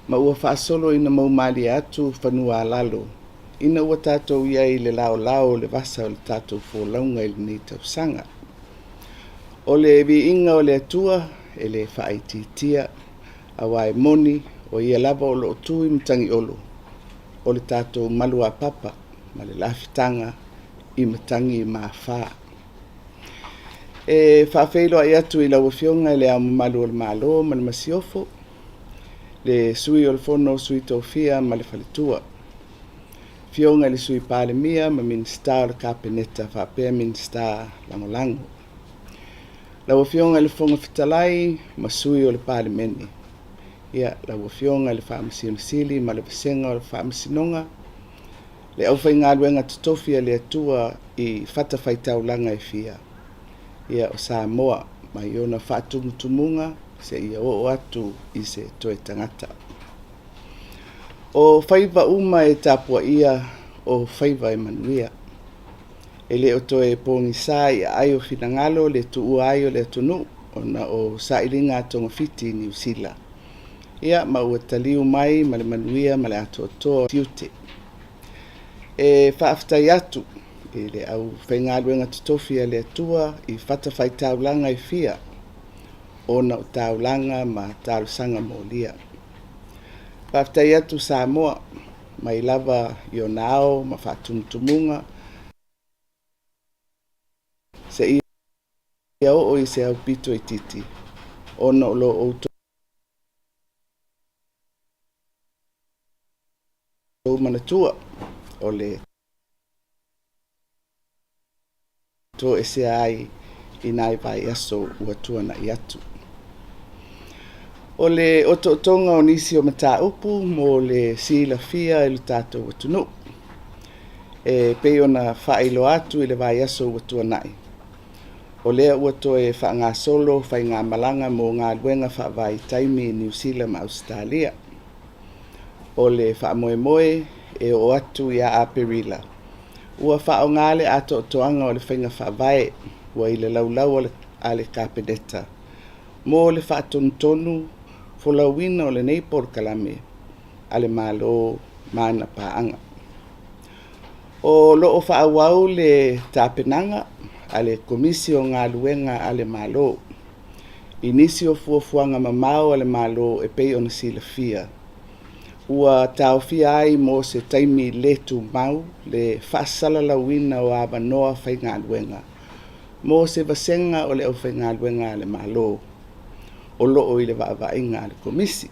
ma ua faasolo ina maumalie atu fanua-a-lalo ina ua tatou i ai i le laolao o le vasa o le tatou folauga i lenei tausaga. O le viiga o le Atua e le faaitiitia, aua e moni o Ia lava o lo o tu i matagiolo o le tatou maluapapa ma le lafitaga i matagi ma afa. E faafeiloai atu i lau Afioga i Le Ao Mamalu o le Malo ma le Masiofo, le Sui o le Fono a Sui Tofia ma le Faletua, Afioga i le Sui Palemia ma Minisita o le Kapeneta faapea Minisita Lagolago. Lau Afioga i le Fofoga Fetalai ma sui o le Palemene, ia, lau Afioga i le Faamasino Sili ma le Vasega o le Faamasinoga, le aufaigaluega totofi a le Atua i fatafaitaulaga e fia, ia, o Samoa mai ona faatumutumuga seia oo atu i se toe tagata. O faiva uma e tapuaia, o faiva e manuia. E le o toe pogisa i aai o finagalo le tuua ai o le atunuu ona o sailiga a togafiti i Niu Sila. Ia, ma ua taliu mai ma le manuia ma le atoatoa o tiute. E faafetai atu i le aufaigaluega totofi a le Atua i fatafaitaulaga e fia ona o taulaga ma talosaga molia. Faafetai atu Samoa mai lava i ona ao ma faatumutumuga seia oo i se aupito itiiti ona o lo outou manatua o le toesea ai i nai vaiaso ua tuanai atu. O le otootoga o nisi o mataupu mo le silafia e le tatou atunuu e pei ona faailoa atu i le vaiaso ua tuanai, o lea ua toe faagasolo faigamalaga mo galuega faavaitaimi i Niu Sila ma Ausetalia. O le faamoemoe e oo atu ia Aperila, ua faaaoga le atoatoaga o le faiga faavae ua i le laulau a le Kapeneta mo le faatonutonu folauina o lenei polokalame a le Malo ma ana paaga. O lo o faaauau le tapenaga a le Komisi o Galuega a le Malo i nisi o fuafuaga mamao a le Malo e pei ona silafia, ua taofia ai mo se taimi le tumau le faasalalauina o avanoa faigaluega mo se vasega o le aufaigaluega a le Malo o lo o i le vaavaaiga a le Komisi.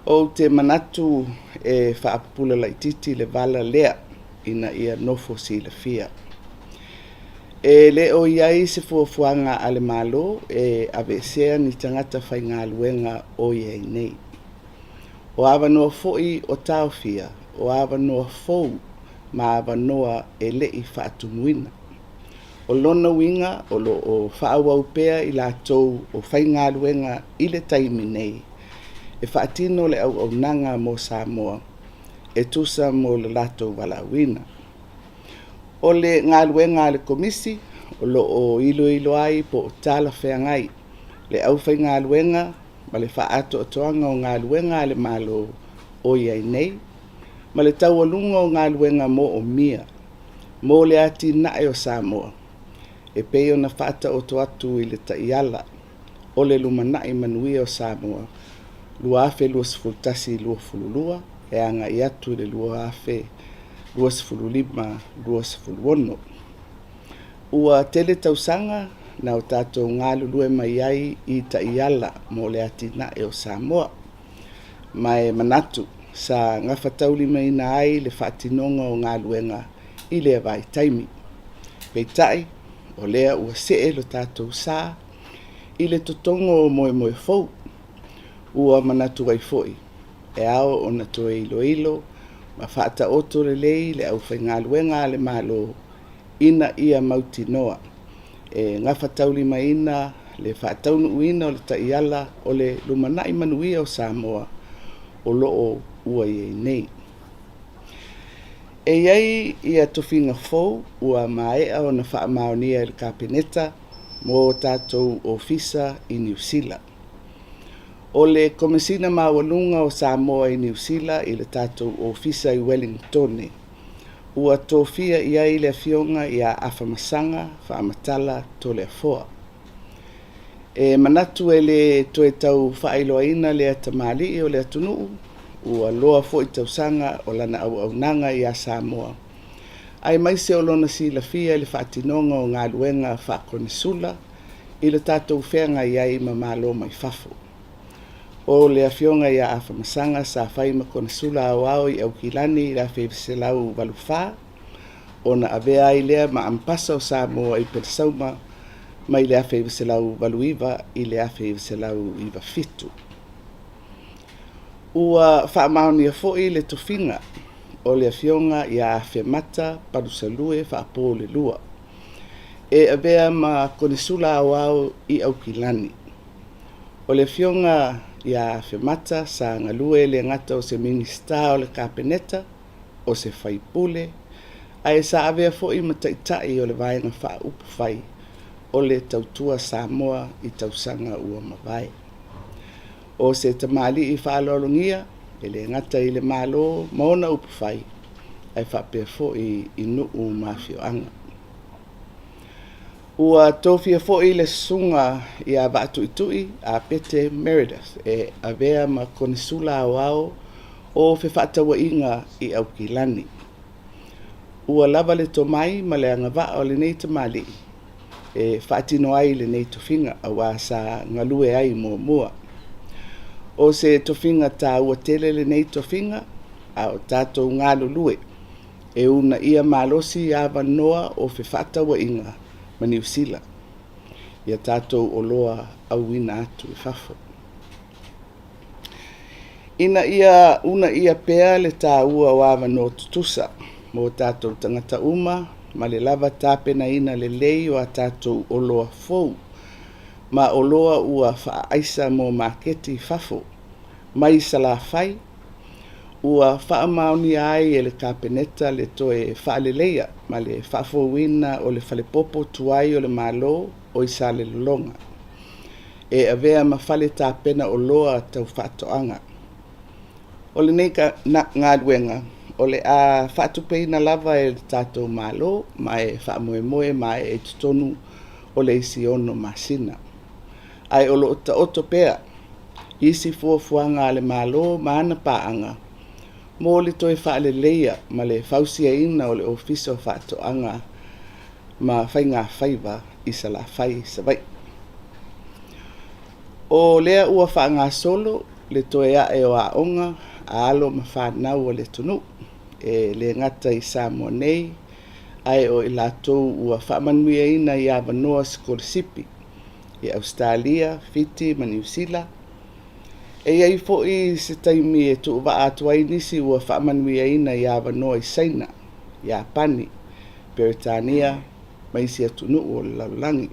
Ou te manatu e faapupula laitiiti le vala lea ina ia nofo silafia. E le o i ai se fuafuaga a le Malo e aveesea ni tagata faigaluega o i ai nei. O avanoa foi o taofia, o avanoa fou ma avanoa e le i faatumuina. O lona uiga o lo o faaauau pea i latou o faigaluega i le taimi nei e faatino le auaunaga mo Samoa e tusa mo le latou valaauina. O le galuega a le Komisi o lo o iloilo ai po o talafeagai le aufaigaluega ma le faaatoatoaga o galuega a le Malo o i ai nei, ma le taualuga o galuega moomia mo le atinae o Samoa e pei ona faataoto atu i le taiala o le lumanai manuia o Samoa 2021-2022 e agai atu i le 2025-2026. Ua tele tausaga na o tatou galulue mai ai i taiala mo le atinae o Samoa, ma e manatu sa gafataulimaina ai le faatinoga o galuega i lea vaitaimi. Peitai, o lea ua see lo tatou sa i le totogo o moemoe fou, ua manatu ai foi e ao ona toe iloilo ma faataoto lelei le aufaigaluega a le Malo ina ia mautinoa e gafataulimaina le faataunuuina o le taiala o le lumanai manuia o Samoa o lo o ua i ai nei. E i ai ia tofiga fou ua maea ona faamaonia e le Kapeneta mo tatou ofisa i Niu Sila. O le Komesina Maualuga o Samoa i Niu Sila i le tatou Ofisa i Welingtone, ua tofia i ai le Afioga ia Afamasaga Faamatala Toleafoa. E manatu e le toe tau faailoaina lea tamalii o le atunuu, ua loa foi tausaga o lana auaunaga ia Samoa, aemaise o lona silafia i le faatinoga o galuega faakonesula i le tatou feagai ai ma Malo mai fafo. O le Afioga ia Afamasaga sa fai ma Konesula Aoao i Aukilani i le 1984, ona avea ai lea ma Amepasa o Samoa i Pelesauma mai le 1989 i le 1997. Ua faamaonia foi le tofiga o le Afioga ia Afemata Palusalue Faapolelua e avea ma Konesula Aoao i Aukilani. O le Afioga ia Afemata sa galue e le gata o se Minisita o le Kapeneta, o se faipule, ae sa avea foi ma taitai o le Vaega Faaupufai o le Tautua Samoa i tausaga ua mavae. O se tamalii faaaloalogia e le gata i le Malo ma ona upufai, ae faapea foi i nuu ma afioaga. Ua tofia foi le Susuga ia Vaatuitui Apete Meredith e avea ma Konesula Aoao o Fefaatauaiga i Aukilani. Ua lava le tomai ma le agavaa o lenei tamalii e faatino ai lenei tofiga aua sa galue ai muamua. O se tofiga taua tele lenei tofiga, a o tatou galulue e uunaia malosi avanoa o fefaatauaiga ma Niu Sila ia tatou oloa auina atu i fafo. Ina ia uunaia pea le taua o avanoa tutusa mo tatou tagata uma ma le lava tapenaina lelei o a tatou oloa fou ma oloa ua faaaisa mo maketi i fafo mai Salafai, ua faamaonia ai e le Kapeneta le toe faaleleia ma le faafouina o le falepopo tuai o le Malo o i Salelologa, e avea ma fale tapena oloa tau faatoaga. O lenei galuega o le a faatupeina lava e le tatou Malo ma e faamoemoe maea i totonu o le isi 6 masina. Ae o lo o taoto pea isi fuafuaga a le Malo ma ana paaga mo le toe faaleleia ma le fausiaina o le Ofisa o Faatoaga ma Faigafaiva i Salafai, Savaii. O lea ua faagasolo le toe ae o aoga a alo ma fanau a le atunuu, e le gata i Samoa nei, ae o i latou ua faamanuiaina i avanoa sikolasipi i Ausetalia, Fiti ma Niu Sila. E i ai foi se taimi e tuuvaa atu ai nisi ua faamanuiaina i avanoa i Saina, Iapani, Peretania ma isi atunuu o le lalolagi.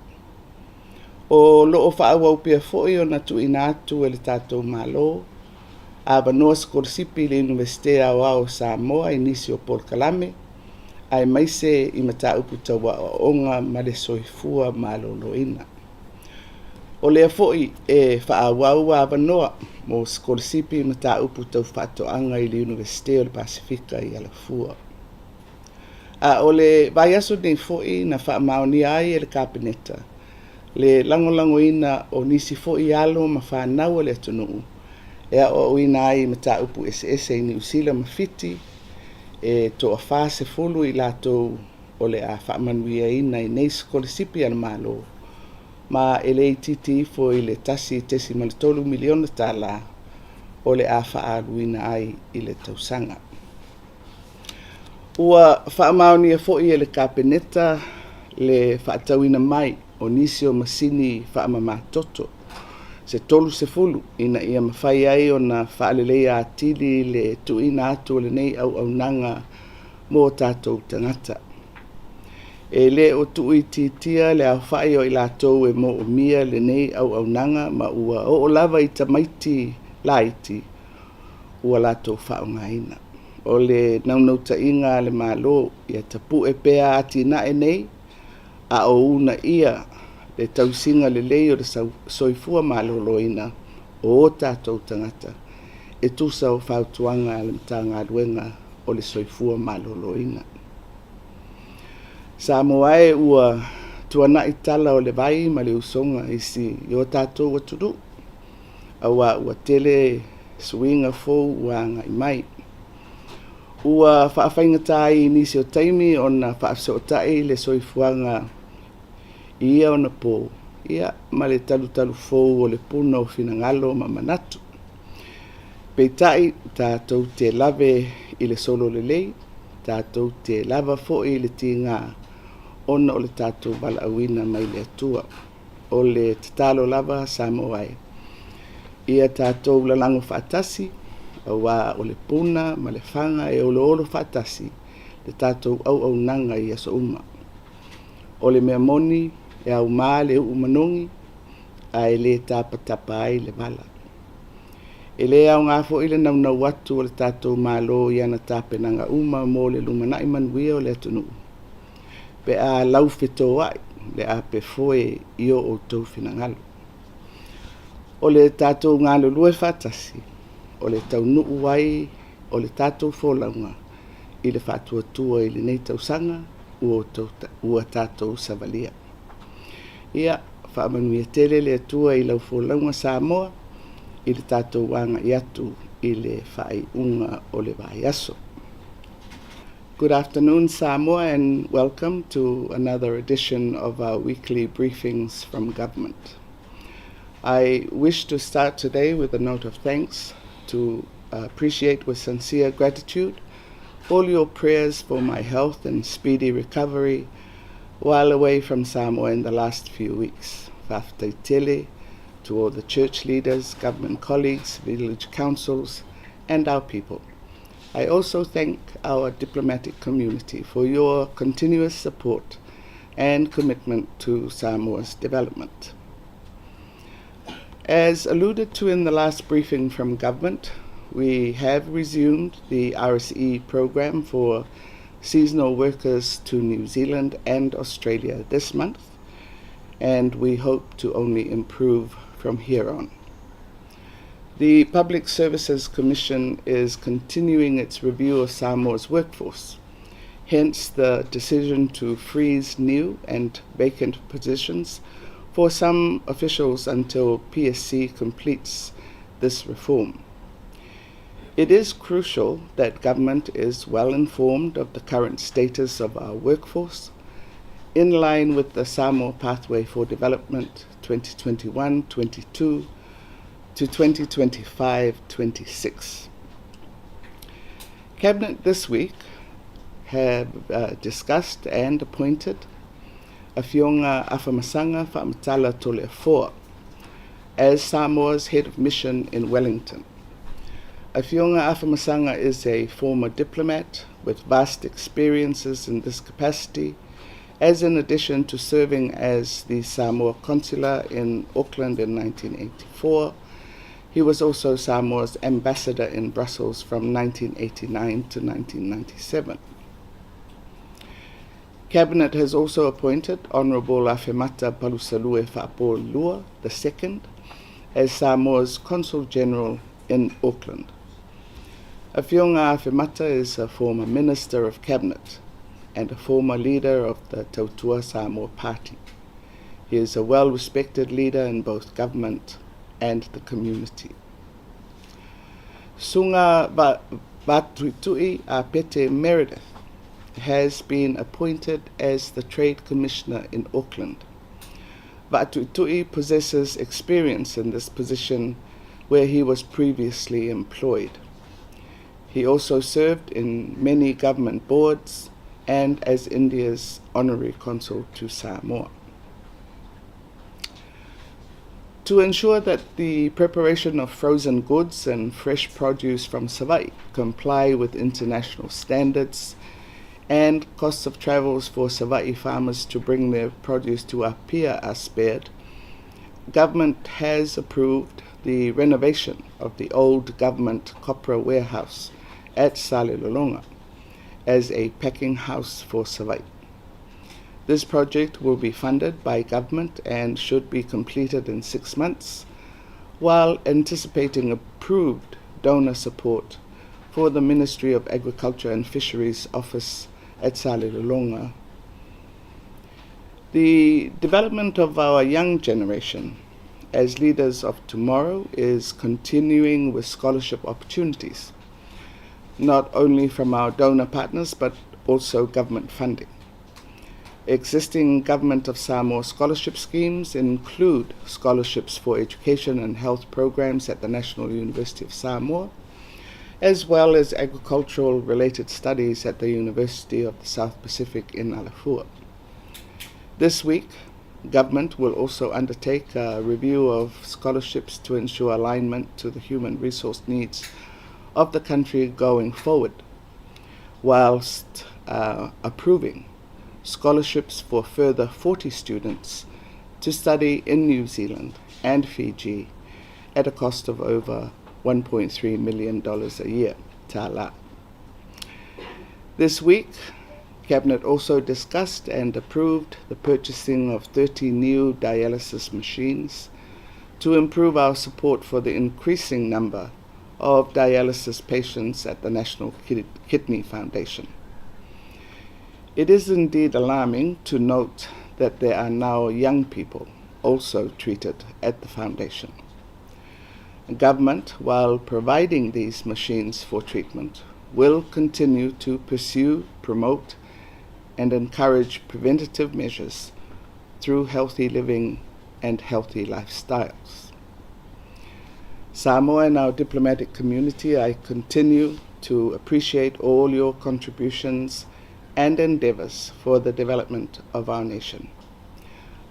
O loo faaauau pea foi ona tuuina atu e le tatou Malo avanoa sikolasipi i le Iunivesite Aoao o Samoa i nisi o polokalame, aemaise i mataupu tau aoaoga ma le soifua maloloina. O lea foi e faaauau avanoa mo sikolasipi i mataupu tau faatoaga i le Iunivesite o le Pasefika i Alafua. A o le vaiaso nei foi na faamaonia ai e le Kapeneta le lagolagoina o nisi foi alo ma fanau a le atunuu e aoaoina ai i mataupu eseese i Niu Sila ma Fiti, e toa-40 i latou o le a faamanuiaina i nei sikolasipi a le Malo, ma e le itiiti ifo i le $1.3 miliona tala o le a faaaluina ai i le tausaga. Ua faamaonia foi e le Kapeneta le faatauina mai o nisi o masini faamamatoto se 30 ina ia mafai ai ona faaleleia atili le tuuina atu o lenei auaunaga mo tatou tagata. E le o tuuitiitia le aofai o i latou e moomia lenei auaunaga ma ua oo lava i tamaiti laiti ua latou faaaogaina. O le naunautaiga a le Malo ia tapue pea atinae nei a o uunaia le tausiga lelei o le soifua maloloina o o tatou tagata e tusa o fautuaga a le Matagaluega o le Soifua Maloloina. Samoa e ua tuanai tala o le vai ma le usoga i si o tatou atunuu, aua ua tele suiga fou ua agai mai. Ua faafaigata ai i nisi o taimi ona faafesootai le soifuaga i ia ona po, ia ma le talutalu fou o le puna o finagalo ma manatu. Peitai, tatou te lave i le solo lelei, tatou te lava foi i le tiga ona o le tatou valaauina mai le Atua. O le tatalo lava Samoa e, ia tatou lalago faatasi, aua o le puna ma le faga e oloolo faatasi le tatou auaunaga i aso uma. O le mea moni, e auma le uu manogi, ae le tapatapa ai le vala. E le aoga foi le naunau atu o le tatou Malo i ana tapenaga uma mo le lumanai manuia o le atunuu, pe a laufetoai le ape foe i o outou finagalo. O le tatou galulue faatasi, o le taunuu ai o le tatou folauga i le faatuatua i lenei tausaga ua tatou savalia. Ia, faamanuia tele le Atua i lau folauga Samoa i le tatou agai atu i le faaiuga o le vaiaso. Good afternoon, Samoa, and welcome to another edition of our weekly briefings from government. I wish to start today with a note of thanks to appreciate with sincere gratitude all your prayers for my health and speedy recovery while away from Samoa in the last few weeks. Faafetai tele to all the church leaders, government colleagues, village councils, and our people. I also thank our diplomatic community for your continuous support and commitment to Samoa's development. As alluded to in the last briefing from government, we have resumed the RSE program for seasonal workers to New Zealand and Australia this month, and we hope to only improve from here on. The Public Services Commission is continuing its review of Samoa's workforce, hence the decision to freeze new and vacant positions for some officials until PSC completes this reform. It is crucial that government is well informed of the current status of our workforce, in line with the Samoa Pathway for Development 2021-22 to 2025-26. Cabinet this week have discussed and appointed Afioga Afamasaga Faamatala Toleafoa as Samoa's head of mission in Wellington. Afioga Afamasaga is a former diplomat with vast experiences in this capacity, as in addition to serving as the Samoa consular in Auckland in 1984, he was also Samoa's ambassador in Brussels from 1989 to 1997. Cabinet has also appointed Honourable Afemata Palusalue Fa'apolilua II as Samoa's Consul General in Auckland. Afioga Afemata is a former Minister of Cabinet and a former leader of the Tautua Samoa Party. He is a well-respected leader in both government and the community. Sunga Vatuitui Apete Meredith has been appointed as the Trade Commissioner in Auckland. Vatuitui possesses experience in this position where he was previously employed. He also served in many government boards and as India's honorary consul to Samoa. To ensure that the preparation of frozen goods and fresh produce from Savaii comply with international standards and costs of travels for Savaii farmers to bring their produce to Apia are spared, government has approved the renovation of the old government copra warehouse at Salelologa as a packing house for Savaii. This project will be funded by government and should be completed in 6 months. while anticipating approved donor support for the Ministry of Agriculture and Fisheries office at Salelologa. The development of our young generation as leaders of tomorrow is continuing with scholarship opportunities, not only from our donor partners but also government funding. Existing Government of Samoa scholarship schemes include scholarships for education and health programs at the National University of Samoa, as well as agricultural related studies at the University of the South Pacific in Alafua. This week, government will also undertake a review of scholarships to ensure alignment to the human resource needs of the country going forward, whilst approving scholarships for further 40 students to study in New Zealand and Fiji at a cost of over $1.3 million a year. Tala. This week, Cabinet also discussed and approved the purchasing of 30 new dialysis machines to improve our support for the increasing number of dialysis patients at the National Kidney Foundation. It is indeed alarming to note that there are now young people also treated at the foundation. Government, while providing these machines for treatment, will continue to pursue, promote, and encourage preventative measures through healthy living and healthy lifestyles. Samoa and our diplomatic community, I continue to appreciate all your contributions and endeavors for the development of our nation.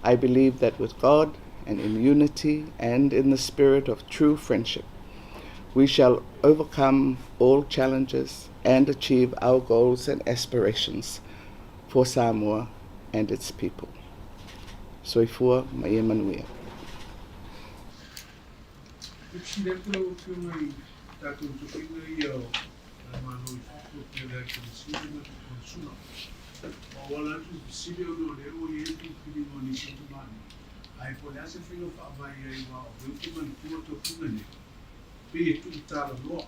I believe that with God and in unity and in the spirit of true friendship, we shall overcome all challenges and achieve our goals and aspirations for Samoa and its people. Soifua ma ia manuia. E fesili atu lau Afioga i tatou tofiga ia o le Malo i fafo e pei o le Aikelesina ma le Konesula. Ua auala atu le fesili ona o lea ua i ai le filifiliga o nisi o tamalii, ae po o le a se faiga faavae i ai aua o lea ou te manatua tofiga nei, pei e tuutalaloa,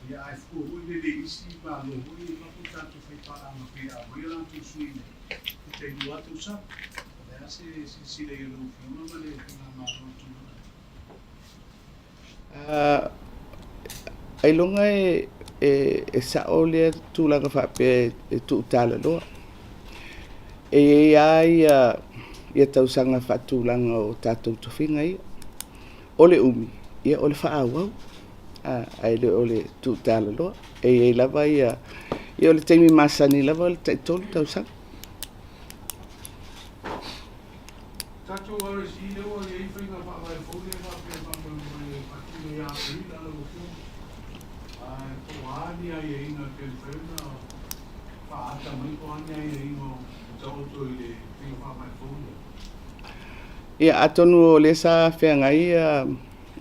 ia ae fua foi lele i isi Malo foi ia i fafo tatou faipaaga pei a aumai a latou sui nei e tailua lava tausaga. O le a se silasila i ai lau Afioga ma le Faigamalo i le tulaga lea? Ailoga e sa'o lea tulaga faapea e tuutalaloa. E i ai lava ia tausaga faatulaga o tatou tofiga ia. O le umi, ia o le faaauau, ae le o le tuutalaloa. E i ai lava ia, ia o le taimi masani lava o le taitolu tausaga. Tatou RSE lea ua i ai faiga faavae fou lea faapea e faamoemoe e faatino ia Aperila lau Afioga. Ae po o a ni aiaiga pe mafai ona faaata mai po o a ni aiaiga o taoto i le faiga faavae fou lea. Ia, atonu o lea sa feagai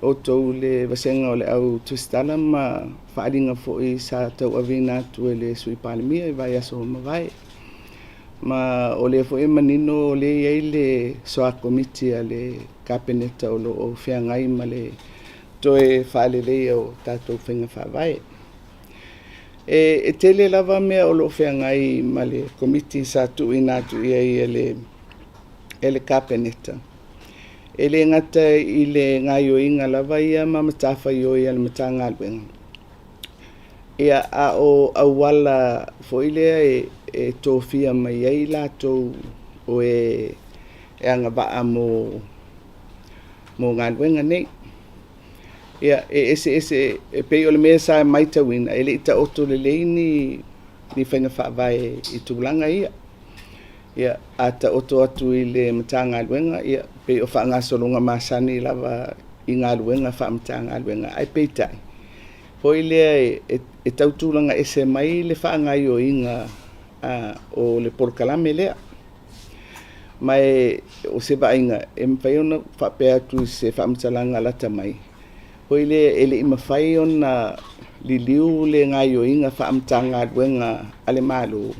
outou i le vasega o le au tusitala ma faaaliga foi sa tauaveina atu e le Sui Palemia i vaiaso ua mavae. Ma o lea foi e manino o lea e i ai le soa komiti a le Kapeneta o lo o feagai ma le toe faaleleia o tatou faiga faavae. E tele lava mea o lo o feagai ma le komiti sa tuuina atu i ai e le Kapeneta. E le gata i le gaoioiga lava ia ma matafaioi a le Matagaluega, ia, a o auala foi lea e tofia mai ai latou o e agavaa mo galuega nei. Ia, e eseese, e pei o le mea sa matauina, e le i taoto lelei ni faiga faavae i tulaga ia. Ia, a taoto atu i le Matagaluega, ia, pei o faagasologa masani lava i galuega faa-Matagaluega, ae peitai, foi lea e tau tulaga ese mai le faagaoioiga o le polokalame lea. Ma o se vaaiga e mafai ona faapea atu i se faamatalaga lata mai, foi lea e le i mafai ona liliu le gaoioiga faa-Matagaluega a le Malo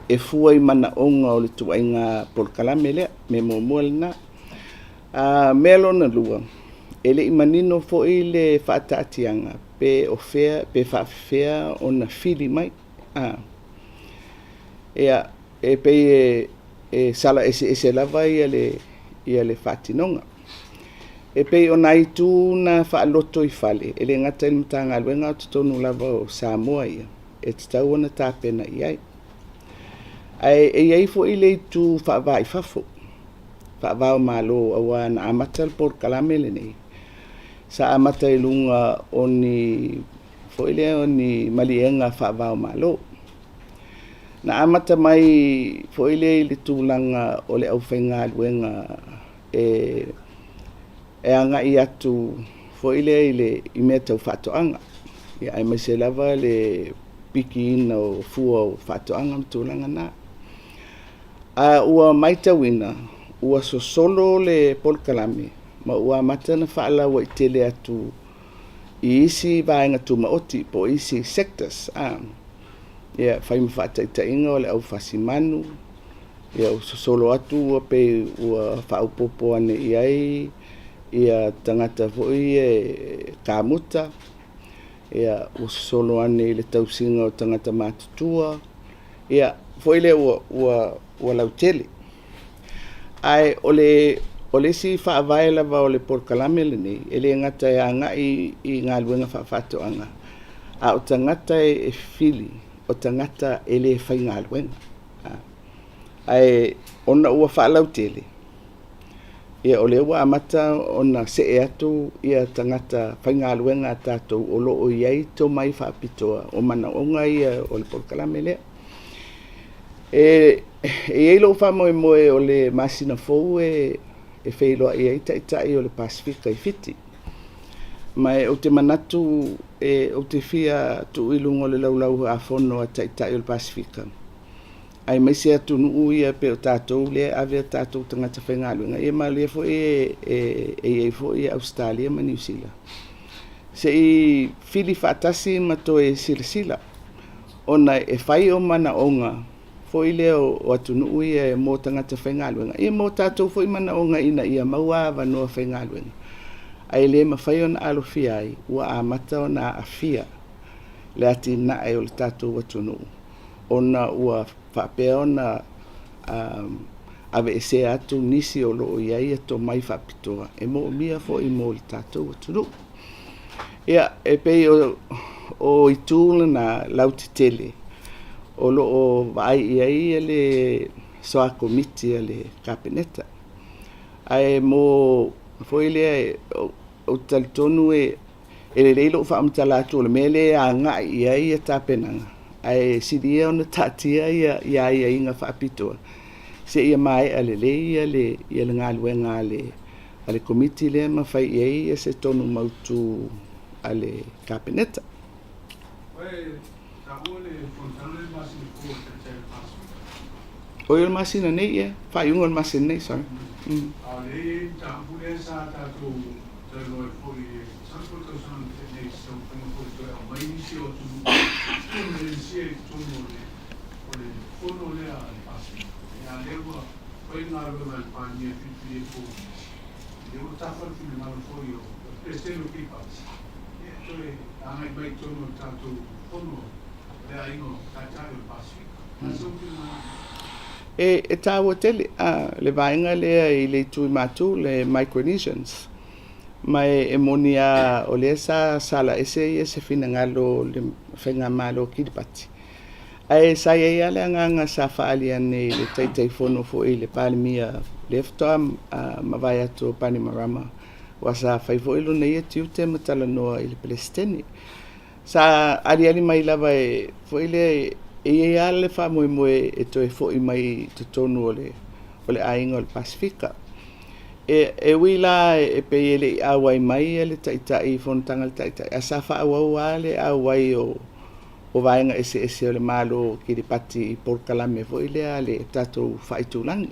e fua i manaoga o le ituaiga polokalame lea. Mea muamua lena. Mea lona lua, E le i manino foi le faataatiaga pe o fea pe faafefea ona fili mai. A. Ia, e pei e, e sala eseese lava ia le, ia le faatinoga. E pei o nai itu na faalotoifale, e le gata i le Matagaluega a o totonu lava o Samoa ia, e tatau ona tapena i ai. Ae e i ai foi le itu faava i fafo, faava o Malo, aua na amata le polokalame lenei, sa amata i luga o ni foi lea o ni maliega faava o Malo. Na amata mai foi lea i le tulaga o le aufaigaluega e e agai atu foi lea i le i mea tau faatoaga, ia aemaise lava le pikiina o fua o faatoaga ma tulaga na. A ua matauina, ua sosolo le polokalame ma ua amata ona faalauaitele atu i isi vaega tumaoti po o isi sectors. A, ia, fai ma faataitaiga o le aufasimanu, ia ua sosolo atu ua pei ua faaopoopo ane i ai ia tagata foi ia e kamuta, ia ua sosolo ane i le tausiga o tagata matutua, ia foi lea ua ua ua lautele. Ae o le o le isi faavae lava o le polokalame lenei, e le gata e agai i galuega faafaatoaga, a o tagata e fili, o tagata e le faigaluega. Ae ona ua faalautele, ia o lea ua amata ona see atu ia tagata faigaluega a tatou o lo o i ai tomai faapitoa o manaoga ia o le polokalame lea. E i ai lou faamoemoe o le masina fou e e feiloai ai taitai o le Pasefika i Fiti. Ma e ou te manatu e ou te fia tuu i luga o le laulau a fono a taitai o le Pasefika, aemaise atunuu ia pei o tatou lea e ave a tatou tagata faigaluega, ia ma o lea foi e, e, e i ai foi Ausetalia ma Niu Sila, se i fili faatasi ma toe silasila, ona e fai o manaoga foi lea o atunuu ia mo tagata faigaluega, ia mo tatou foi manaoga ina ia maua avanoa faigaluega, ae le mafai ona alofia ai ua amata ona aafia le atinae o le tatou atunuu ona ua faapea ona aveesea atu nisi o lo o i ai tomai faapitoa e moomia foi mo le tatou atunuu. Ia, e pei o, o itu lena lautetele o lo o vaai i ai le soa komiti a le Kapeneta. Ae mo foi lea, ou te talitonu e E lelei lou faamatala atu o le mea lea e agai i ai ia tapenaga, ae sili ia ona taatia ia, ia aiaiga faapitoa seia maea lelei ia le, ia le galuega a le, a le Komiti lea ma fai i ai ia se tonu mautu a le Kapeneta. Oi, o le masina nei, ia, faaiuga o le masina nei, sorry. Mm. A o lea e i ai le mataupu lea sa tatou talanoa ai foi i le masalo po o le tausaga na tea nei i se taumafaiga foi e toe aumai nisi o atunuu Polenesia i totonu o le o le fono lea a le Pasefika. Ia a lea ua fai le galuega a le Palemia e filifili ai Polenesi. Lea ua tafa le finagalo foi o le Peresetene o Kiripati e toe agai mai i totonu o le tatou fono o le aiga o Taitai o le Pasefika. O le a sou finagalo? E, e tāua tele a, le vaega lea i le itu i Matu, le Micronesians. Ma e, e moni a o lea sa sala ese ia se finagalo o le Faigamalo o Kiripati. Ae sa i ai lava le agaga sa faaali ane i le Taitaifono foi i le Palemia lea faatoa mavae atu o Panimarama, aua sa fai foi lona ia tiute ma talanoa i le Peresetene. Sa aliali mai lava e foi lea e i ai lava le faamoemoe e toe foi mai i totonu o le, o le aiga o le Pasefika. E, e ui la e pei e le i auai mai le taitai i fonotaga a le taitai, ae sa faaauau lava le auai o, o vaega eseese o le Malo o Kiripati i polokalame foi lea a le tatou faaitulagi.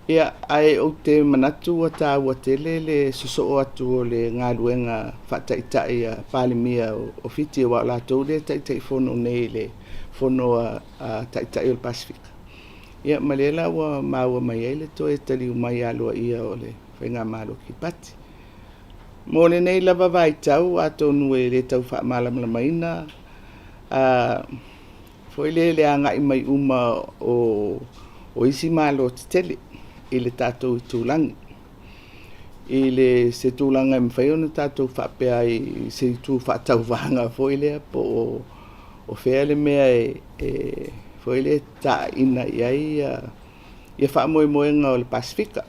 Ia, ae ou te manatu ua taua tele le sosoo atu o le galuega faataitai a Palemia o Fiti, aua o latou lea e Taitaifono nei i le Fono a Taitai o le Pasefika. Ia, ma lea la ua maua mai ai le toe taliu mai aloaia o le Faigamalo Kiripati. Mo lenei lava vaitau, atonu e le tau faamalamalamaina foi lea le agai mai uma o isi Malo tetele i le tatou itulagi i le se tulaga e mafai ona tatou faapea ai i se itu faatauvaga foi lea po o fea le mea e foi lea e taina i ai ia faamoemoega o le Pasefika.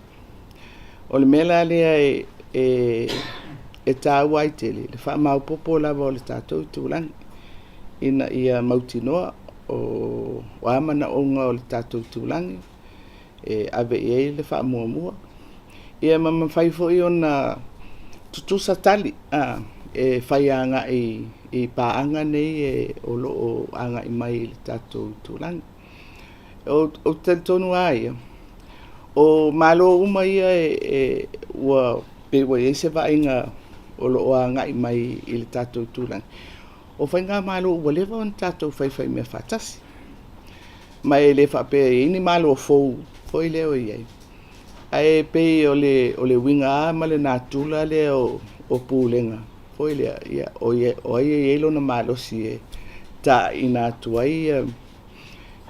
O le mea la lea e taua ai tele le faamaopoopo lava o le tatou itulagi ina ia mautinoa o a manaoga o le tatou itulagi e ave i ai le faamuamua, ia ma mafai foi ona tutusa tali e fai agai i paaga nei o lo o agai mai i le tatou itulagi. Ou te talitonu lava ia, o Malo uma ia ua pei ua i ai se vaaiga o lo o agai mai i le tatou itulagi, o faigamalo ua leva ona tatou faifaimea faatasi. Ma e le faapea e i ai ni Malo fou foi lea o i ai, ae pei o le uiga lava ma le natura lea o pulega foi lea, ia, o ai e i ai lona malosi e taaiina atu ai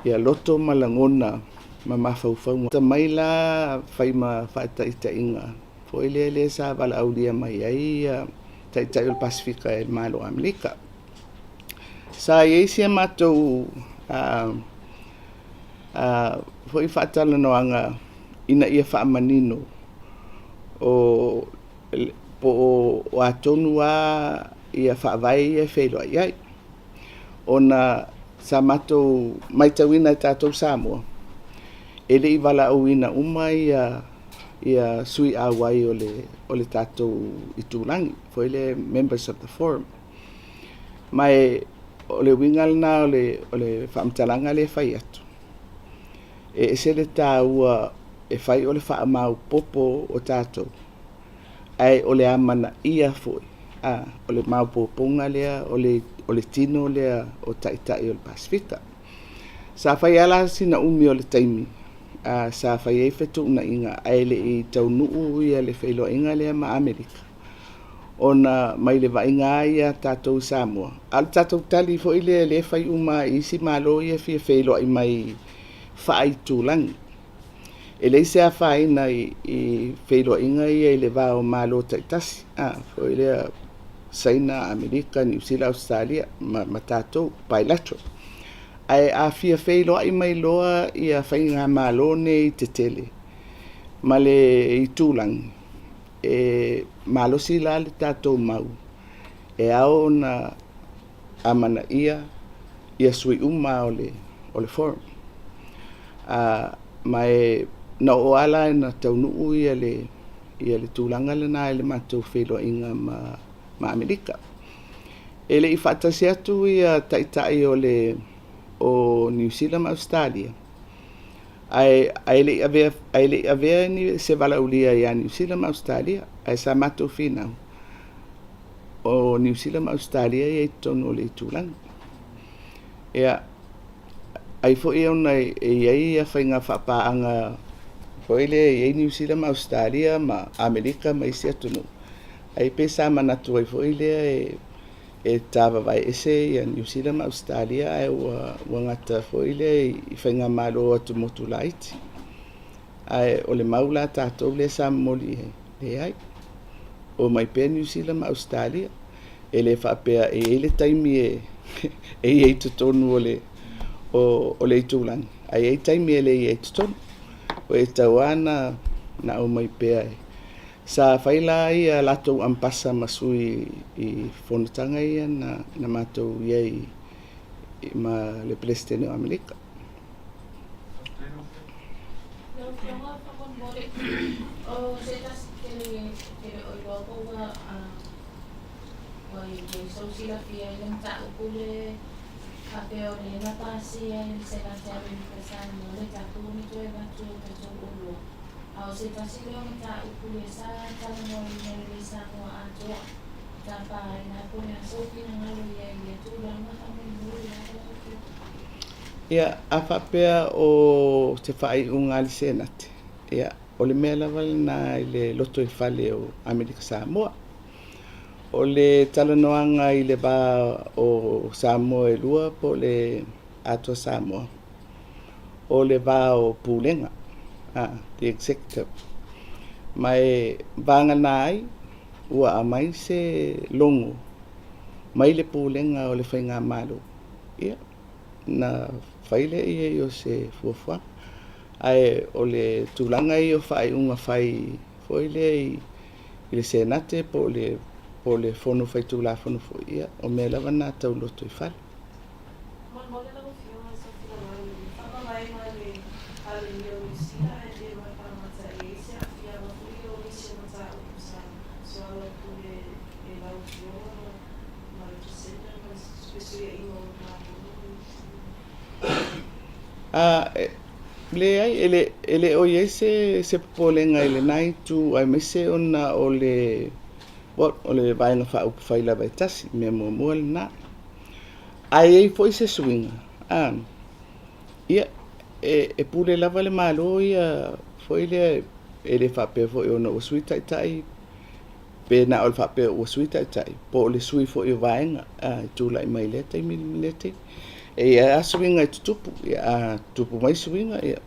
ia loto ma lagona ma mafaufauga. Mai la fai ma faataitaiga foi lea sa valaaulia mai ai Taitai o le Pasefika e le Malo o Amerika. Sa i ai si a matou foi faatalanoaga ina ia faamanino o po o a tonu lava ia faavae ia e feiloai ai. Ona sa matou matauina e tatou Samoa, e le i valaauina uma ia sui auai o le tatou itulagi, foi lea members of the forum. Ma o le uiga lena o le faamatalaga lea e fai atu, e ese le taua e fai o le faamaopoopo o tatou, ae o le amanaia foi o le maopoopoga lea o le tino lea o Taitai o le Pasefika. Sa fai lava la sina umi o le taimi sa fai ai fetuunaiga ae le i taunuu ia le feiloaiga lea ma Amerika, ona mai le vaaiga lava ia a tatou i Samoa, a o le tatou tali foi lea lea e fai uma i isi Malo ia e fia feiloai mai faaitulagi. E leai se afaina i feiloaiga ia i le va o Malo taitasi, foi lea Saina, Amerika, Niu Sila, Ausetalia ma tatou, bilateral. Ae a fia feiloai mai loa ia faigamalo nei tetele ma le itulagi, e malosi la le tatou mau e ao ona amanaia ia sui uma o le forum. Ma e na oo lava la ina taunuu ia le tulaga lena i le matou feiloaiga ma Amerika. E le i faatasi atu ia Taitai o Niu Sila ma Ausetalia, ae le i avea se valaaulia ia Niu Sila ma Ausetalia, ae sa matou finau o Niu Sila ma Ausetalia ia i totonu o le itulagi. Ia, ai foi ona e i ai ia faiga faapaaga foi lea e i ai Niu Sila ma Ausetalia ma Amerika ma isi atunuu, ai pe sa manatu ai foi lea e tavavae ese ia Niu Sila ma Ausetalia, ae ua gata foi lea i faigamalo atumotu laiti. Ae o le mau la tatou lea sa momoli i ai, leai, o mai pea Niu Sila ma Ausetalia. E le faapea e i ai le taimi e i ai totonu o le itulagi, ae i ai taimi e le i ai totonu. O e tatau lava na aumai pea. Sa fai la ia latou ampasa ma sui i fonotaga ia na matou i ai ma le Peresetene o Amerika. Lau Afioga faamolemole, o se tasi tele tele o iloa po ua ua i ai sou silafia i le mataupu le faapea o lea na pasia e le Senate a Amerika i Samoa le tatou ona toe avatu o tatou oloa. A o se tasi lea o mataupu lea sa talanoaina i le Samoa atoa e tapa ai la po o le a sou finagalo i ai i lea tulaga faamolemole lava lau Afioga. Ia, a faapea o se faaiuga a le Senate, ia, o le mea lava lena i le lotoifale o Amerika Samoa. O le talanoaga i le va o Samoa e lua po o le Atoa Samoa, o le va o Pulega, the Executive. Ma e vagana ai ua aumai se logo mai le Pulega o le Faigamalo, ia, na fai lea i ai o se fuafuaga. Ae o le tulaga ia o faaiuga fai foi lea i le Senate po o le Fono Faitulafono foi, ia, o mea lava na tau lotoifale. Faamolemole lau Afioga i sou finagalo i le faamavaega a le Palemia o Niu Sila ae pe matamata i ai se aafiaga foi o nisi o mataupu sa soalaupule e lau Afioga ma le Jacinda ma le fesuiaiga o le Malo o Niu Sila. Leai, e le o i ai se popolega i lena itu aemaise ona o le o le Vaega Faaupufai lava e tasi, mea muamua lena. A i ai foi se suiga, ia, e pule lava le Malo ia foi lea, e le faapea foi ona ua sui taitai, pe na o le faapea ua sui taitai, po o le sui foi o vaega e tulai mai lea taimi ma lea taimi. E i ai lava suiga e tutupu, ia a tutupu mai suiga, ia,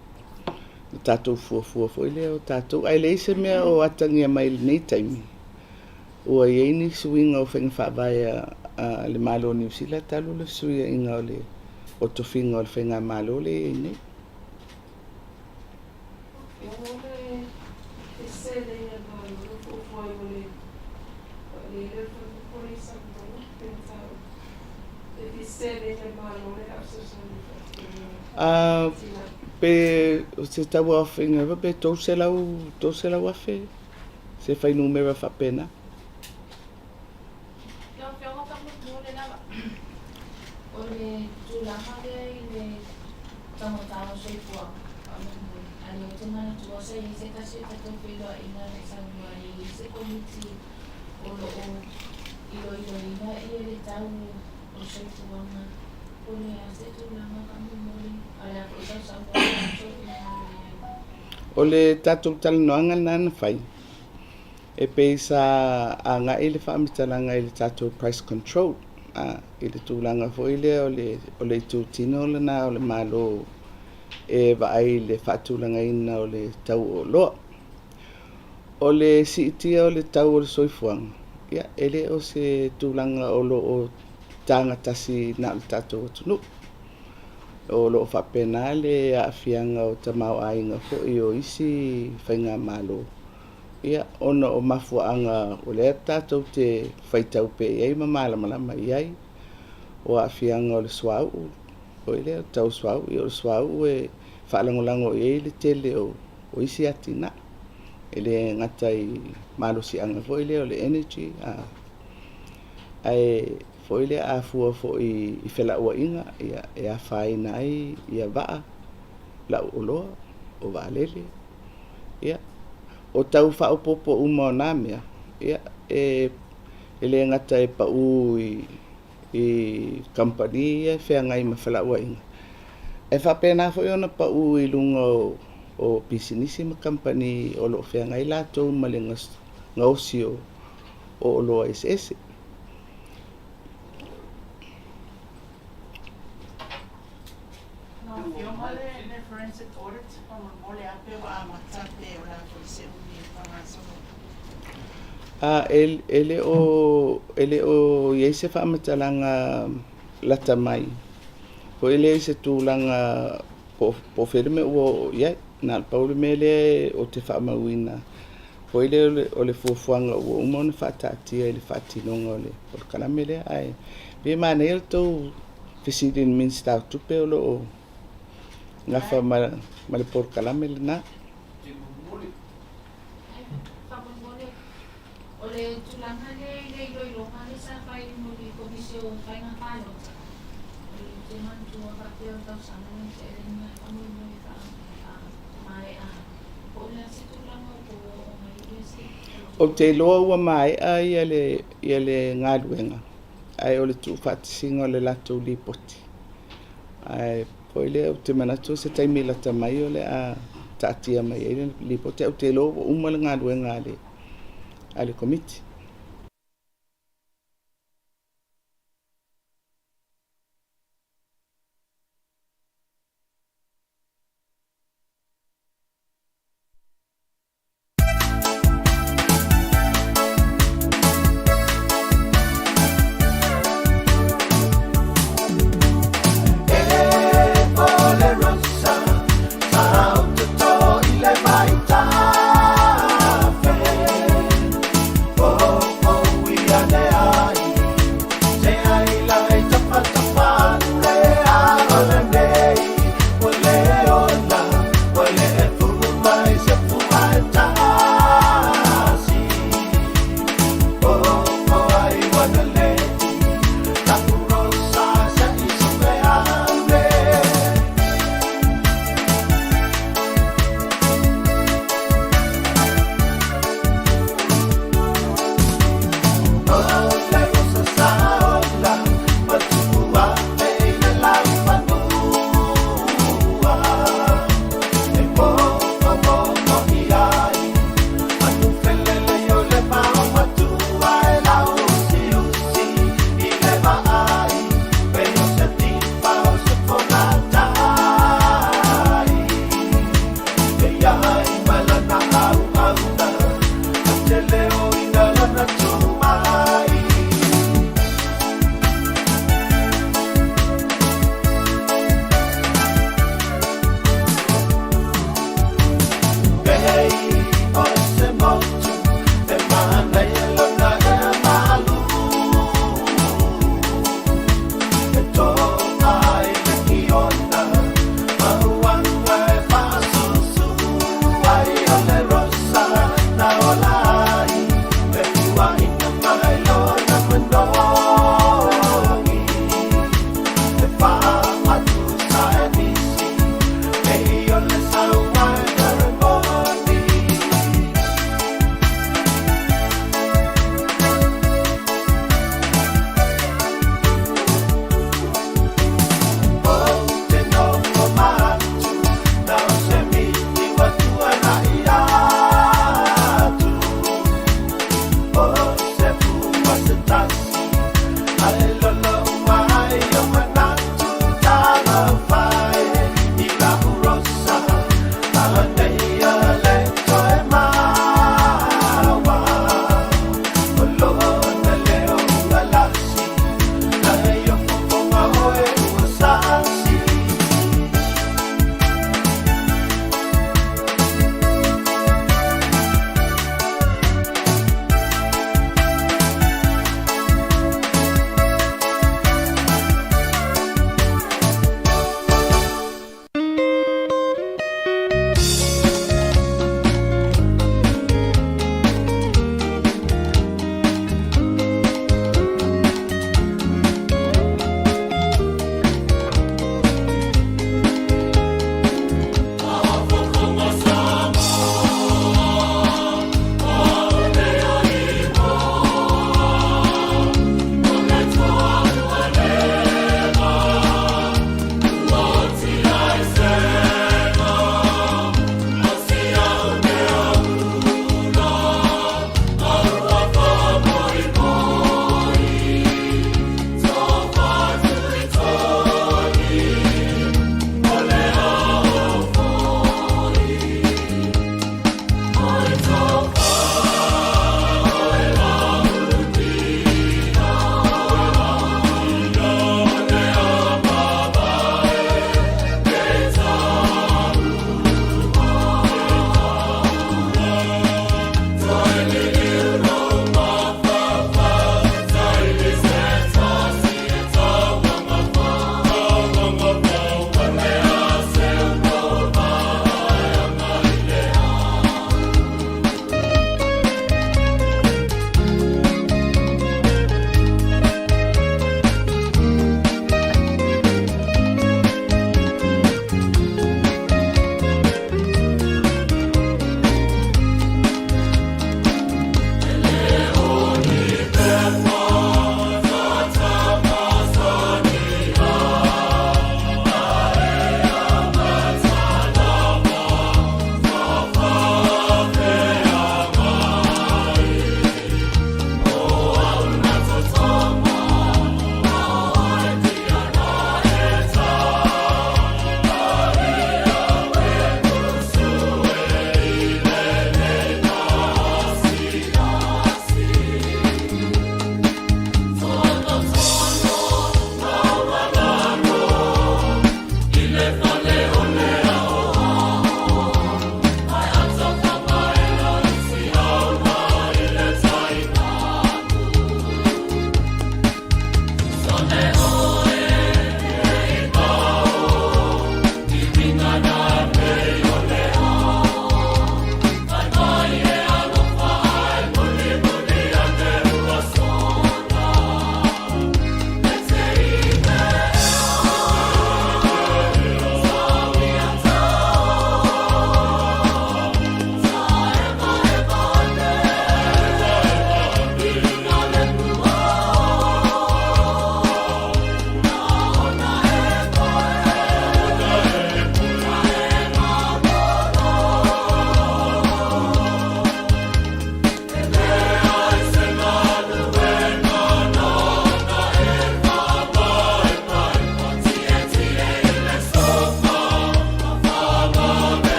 o tatou fuafua foi lea o tatou. Ae leai se mea o atagia mai i lenei taimi, ua i ai ni suiga o faiga faavae a le Malo o Niu Sila talu le fesuiaiga o le o tofiga o le Faigamalo lea e i ai nei. E ono le seleni a le Malo o fuafua ai mo le vaalele o le faletupe lea i Samoa pe mataupu le seleni a le Malo lea a fesoasoani i faatinoga atinae. Pe o se tauaofiga pe 300,000 se fuainumera faapena. Lau Afioga faamolemole lava, o le tulaga lea i le taugata o le soifuaga faamolemole, a lea ou te manatua sa i ai se tasi o tatou feiloaiga na e saunoa ai e i ai se komiti o lo o iloiloina le tau o le soifuaga. Po o le a se tulaga faamolemole, a o le a foi sau saunoaga a sou finagalo i ai. O le tatou talanoaga lena na fai, e pei sa agai le faamatalaga i le tatou price control, i le tulaga foi lea o le itutino lena o le Malo e vaai i le faatulagaina o le tau o oloa. O le siitia o le tau o le soifuaga, ia, e le o se tulaga o lo o tagatasi na o le tatou atunuu. O lo o faapena le aafiaga o tamaoaiga foi o isi faigamalo, ia, ona o mafuaaga o lea tatou te faitau pea i ai ma malamalama i ai, o aafiaga o le suauu, foi lea, o le tau suauu, ia o le suauu e faalagolago i ai le tele o isi atinae. E le gata i malosiaga foi lea o le energy, ae foi lea a fua foi i felauaiga, ia, e afaina ai ia vaa, lau oloa, o vaalele, ia, o tau faaopoopo uma o nā mea, ia, e le gata e pau i kamupani ia e feagai ma felauaiga, ae faapena foi ona pau i luga o pisinisi ma kamupani o lo o feagai latou ma le gaosi o oloa eseese. Lau Afioga le forensic audit faamolemole a pe ua amata pe o le a foi se umi e faagasolo atu. E le o i ai se faamatalaga lata mai foi lea i se tulaga po o fea le mea ua oo i ai. Na o le pau le mea lea ou te faamauina foi lea o le fuafuaga ua uma ona faataatia i le faatinoga o le polokalame lea. Ae pei e manaia le tou fesili i le Minisita o Tupe o lo o gafa ma le polokalame lena. Faamolemole, o le tulaga lea i le iloiloga lea sa fai mo le Komisi o Faiga Palota, ou te manatua faapea o le tausaga lea na tea nei, ae faamolemole faamaea po o le a se tulaga o tou oo mai ai le se. Ou te iloa ua maea ia le galuega, ae o le tuufaatasiga o le latou lipoti. Ae foi lea ou te manatu o se taimi lata mai o le a taatia mai ai le lipoti. Ae ou te iloa ua uma le galuega a le Komiti.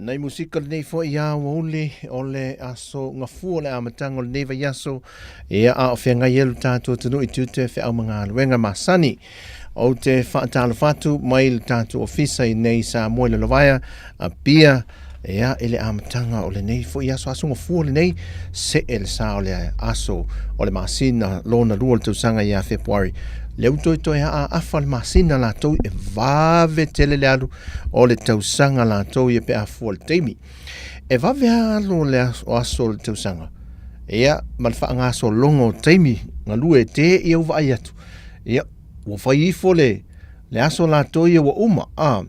Nai musika lenei foi ia ua o le aso gafua o le amataga o lenei vaiaso, ia a o feagai ai lo tatou atunuu i tiute feau ma galuega masani. Ou te faatalofa atu mai le tatou ofisa i nei Samoa i Lalovaea, Apia, ia, i le amataga o lenei foi aso, aso gafua lenei, see le sa o le aso o le masina lona lua o le tausaga ia Fepuari. Lea ua toetoe aa afa le masina latou e vave tele le alu o le tausaga latou ia pe a fua le taimi. E vave lava alu o le aso o le tausaga, ia, ma le faagasologa o taimi galue e te ia ua vaai atu, ia, ua fai ifo le, le aso latou ia ua uma, a,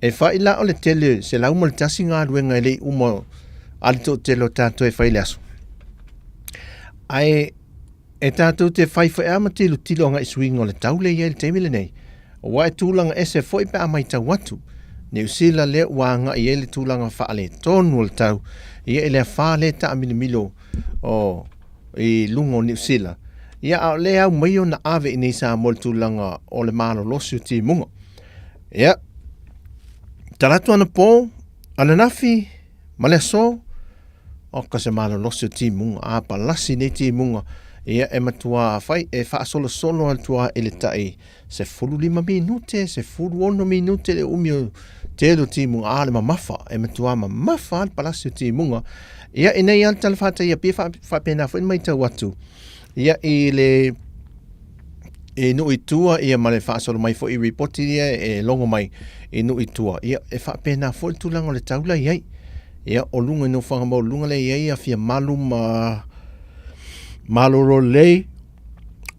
e fai la o le tele 101 galuega e le i uma a le toatele o tatou e fai i le aso. Ae e tatou te fai foi lava ma tilotilo agai i suiga o le tau lea e i ai i le taimi lenei, aua e tulaga ese foi pe a matau atu. Niu Sila lea ua agai i ai le tulaga faaletonu o le tau, ia i le afa lea e taamilomilo o i luga o Niu Sila, ia a o lea e au mai ona ave i nei Samoa i le tulaga o le malolosi o timuga. Ia, talaatu anapo, ananafi ma le aso, oka se malolosi o timuga, a palasi nei timuga, ia e matua fai, e faasolosolo atu lava i le tai 15 minute, 16 minute le umi o tele o timuga, a le mamafa, e matua mamafa lava le palasi o timuga. Ia, i nei lava le tala faataia pia faapena foi le matau atu, ia, i le i nuu i tua ia ma le faasolo mai foi i ripoti ia e logo mai i nuu i tua, ia e faapena foi le tulaga o le tau la i ai. Ia, o luga i nofoaga maualuluga lea e i ai Afia Malu ma Malolo Lelei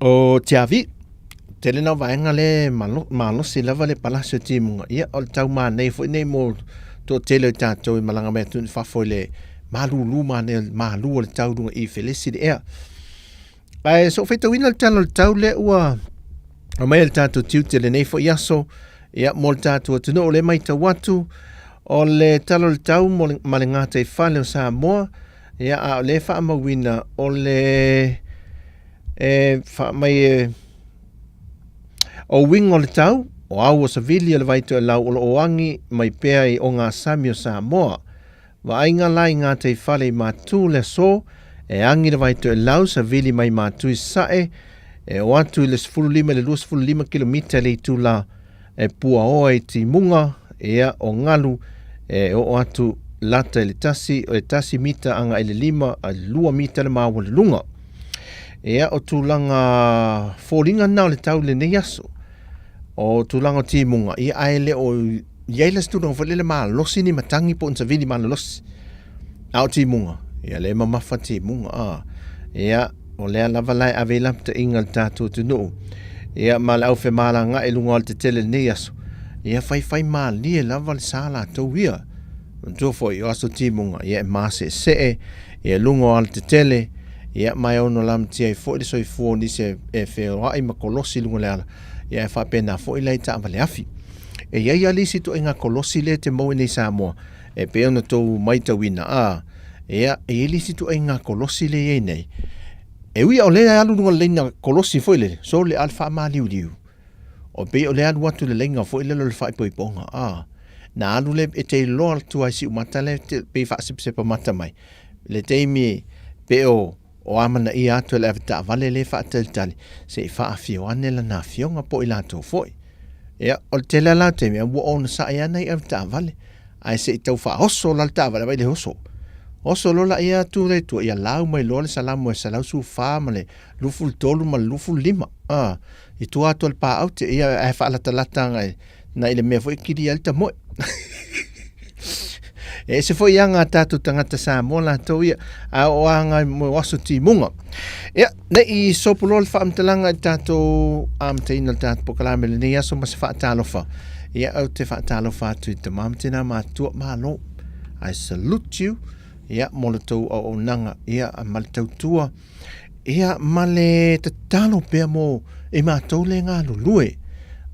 o Tiavi. Tele na o vaega lea e malosi lava le palasi o timuga. Ia, o le tau manaia foi nei mo toatele o tatou e malaga mai atunuu i fafo i le malulu manaia, malu o le tau i luga i felesi le ea. Ae so faitauina le tala o le tau lea ua aumai e le tatou tiute lenei foi aso, ia, mo le tatou atunuu lea matau atu, o le tala o le tau mo le, ma le gataifale o Samoa, ia, a o lea faamauina o le e faamai e o uiga o le tau, o au o savili o le Vaitoelau o lo o agi mai pea i ogasami o Samoa. Vaaiga la i gataifale i Matu le aso, e agi le Vaitoelau savili mai Matu i Sasae, e o atu i le 15 i le 25 kilomita i le itula e puaoa i timuga, ia, o galu e oo atu lata i le tasi, o le tasi mita agai i le lima, a lua mita le maualuluga. Ia, o tulaga foliga na o le tau i lenei aso. O tulaga o timuga, ia, ae le o i ai la se tulaga foi lele malosi ni matagi po o ni savili malolosi. A o timuga, ia lea e mamafa timuga, a. Ia, o lea lava la e ave ai lapataiga a le tatou atunuu. Ia, ma le aufemalaga i luga o le tetele i lenei aso, ia faifai malie lava le sa latou ia. Manatua foi, o aso timuga, ia e maseesee, ia luga o alatetele, ia ma e ono lamatia ai foi le soifua o nisi e feoai ma kolosi i luga o le ala, ia e faapena foi la i taavale afi. E i ai lava le isi ituaiga kolosi lea e te maua i nei Samoa, e pei ona outou maitauina, a, ia, e i ai le isi ituaiga kolosi lea e i ai nei, e ui o lea e alu i luga o le laina kolosi foi lele, sole a le faamaliuliu, o pei o le alu atu i le laina foi lele o le faaipoipoga, a, na alu lea, e te iloa atu lava i siumata lea e pei e faasepasepamata mai, le taimi pei o O amanaia atu e le avetaavale lea e faatalitali se i faafio ane lana afioga po o i latou foi. Ia, o le tele lava la o taimi, ua onosai lava nai avetaavale, ae se i tau faaoso la le taavale, vaai le oso. Oso loa laia atu lea i tua, ia lau mai loa le salamo e 114 ma le 23 ma le 25, a, i tua atu o le paaute, ia, ae faalatalata agai nai le mea foi e kili ai le tamoe. E ese foi aga a tātou tagata Samoa latou ia, a o aga mo aso timuga. Ia, nei i sopo loa le faamatalaga i tātou amataina o le tātou pokalame lenei aso ma se faatalofa. Ia, au te faatalofa atu i tama ma tēnā mātua, malo. I salute you. Ia, mo le tou auaunaga, ia, ma le tautua. Ia, ma le tatalo pea mo i matou le galulue.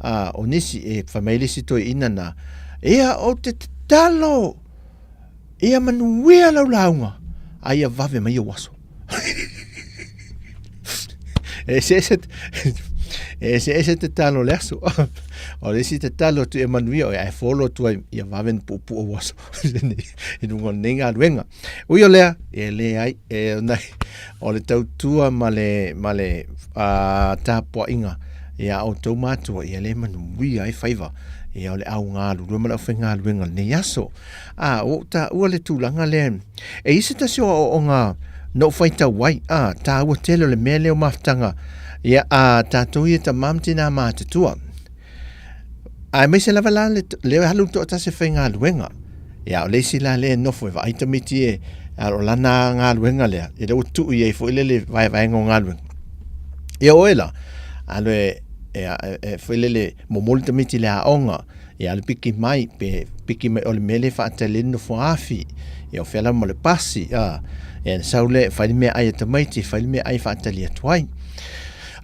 A, o nisi, e fai mai le isi toeaina na, ia, ou te tatalo, ia manuia lau lauga, a ia vave mai ou aso. E eseese, e eseese tatalo o le aso. O le isi tatalo atu ia manuia oe, ae folo atu ai, ia vave ona puupuu ou aso i luga o lenei galuega. Ui o lea, e leai, e, o le tautua ma le, ma le tapuaiga, Ia a outou matua, ia le manuia ai faiva, ia o le au galulue ma le aufaigaluega o lenei aso. A, ua ou taua le tulaga lea, e i ai se tasi o aoaoga na ou faitau ai, a, taua tele o le mea lea o mafutaga, ia a tatou ia tama ma tinā matutua. Aemaise lava la le, le alu toatasi e faigaluega. Ia, o le isi la lea e nofo e vaai tamaiti e, a o lana galuega lea, ia lea ua tuu i ai foi lele vaevaega o galuega. Ia oe la, alu e, e, e, e foi lele momoli tamaiti i le aoga, ia alu piki mai, pe piki mai o le mea lea e faatali ai le nofoafi, ia o fea lava ma le pasi, a, ia sau lea e fai le meaai a tamaiti, fai le meaai e faatali atu ai.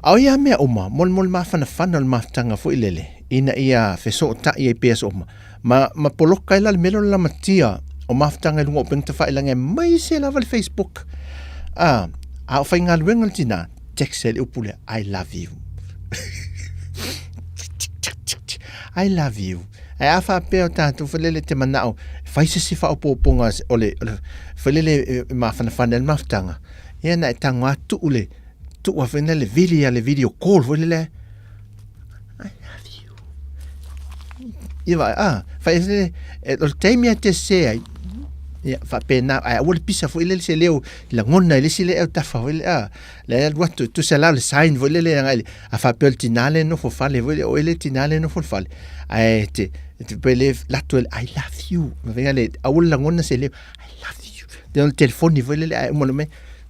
A o ia mea uma, molimoli mafanafana o le mafutaga foi lele, ina ia fesootai ai pea aso uma. Ma, ma poloka ai la le mea lea o le lamatia o mafutaga i luga o upega tafailagi aemaise lava le Facebook. A, a o faigaluega le tinā, text ai le upu lea, I love you. I love you. Ae a faapea o tatou foi lele te manao e fai se isi faaopoopoga o le, o le foi lele e mafanafana ai le mafutaga, ia na e tago lava tuu le, tuu lava foi lele vili a le video call foi lele, I love you. Ia vaai, a, fai e, e, o le taimi a te sese ai, ia, faapena, ae aua le pisa foi lele se leo, lagona i le isi lea autafa foi lele, a, le alu atu, tusa la o le sign foi lele, agai le, a faapea o le tinā lea e nofo fale foi lele, o oe le tinā lea e nofo i le fale, ae te, te pe le lato e le, I love you, ma faiga le, aua le lagona se leo, I love you, te o le telefoni foi lele, ae uma loa mai,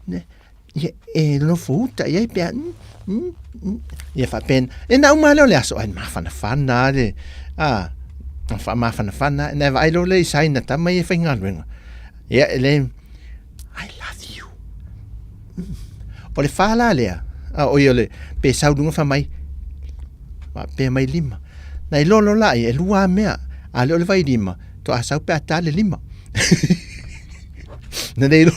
ne, Ia, e nofo uta i ai pe a, mm, mm, mm. Ia faapena. E na uma lea o le aso, ai mafanafana a le, a, faamafanafana, na e vaai loa lea i saina tama ia e faigaluega. Ia, e le, I love you. Mm. O le whā la lea, a, o ia o le, pe sau lunga wha mai, faapea mai lima. Na i lolo la ia, e lua mea, a le o le vai lima, to a sau pe a tā le lima. Na nei lo,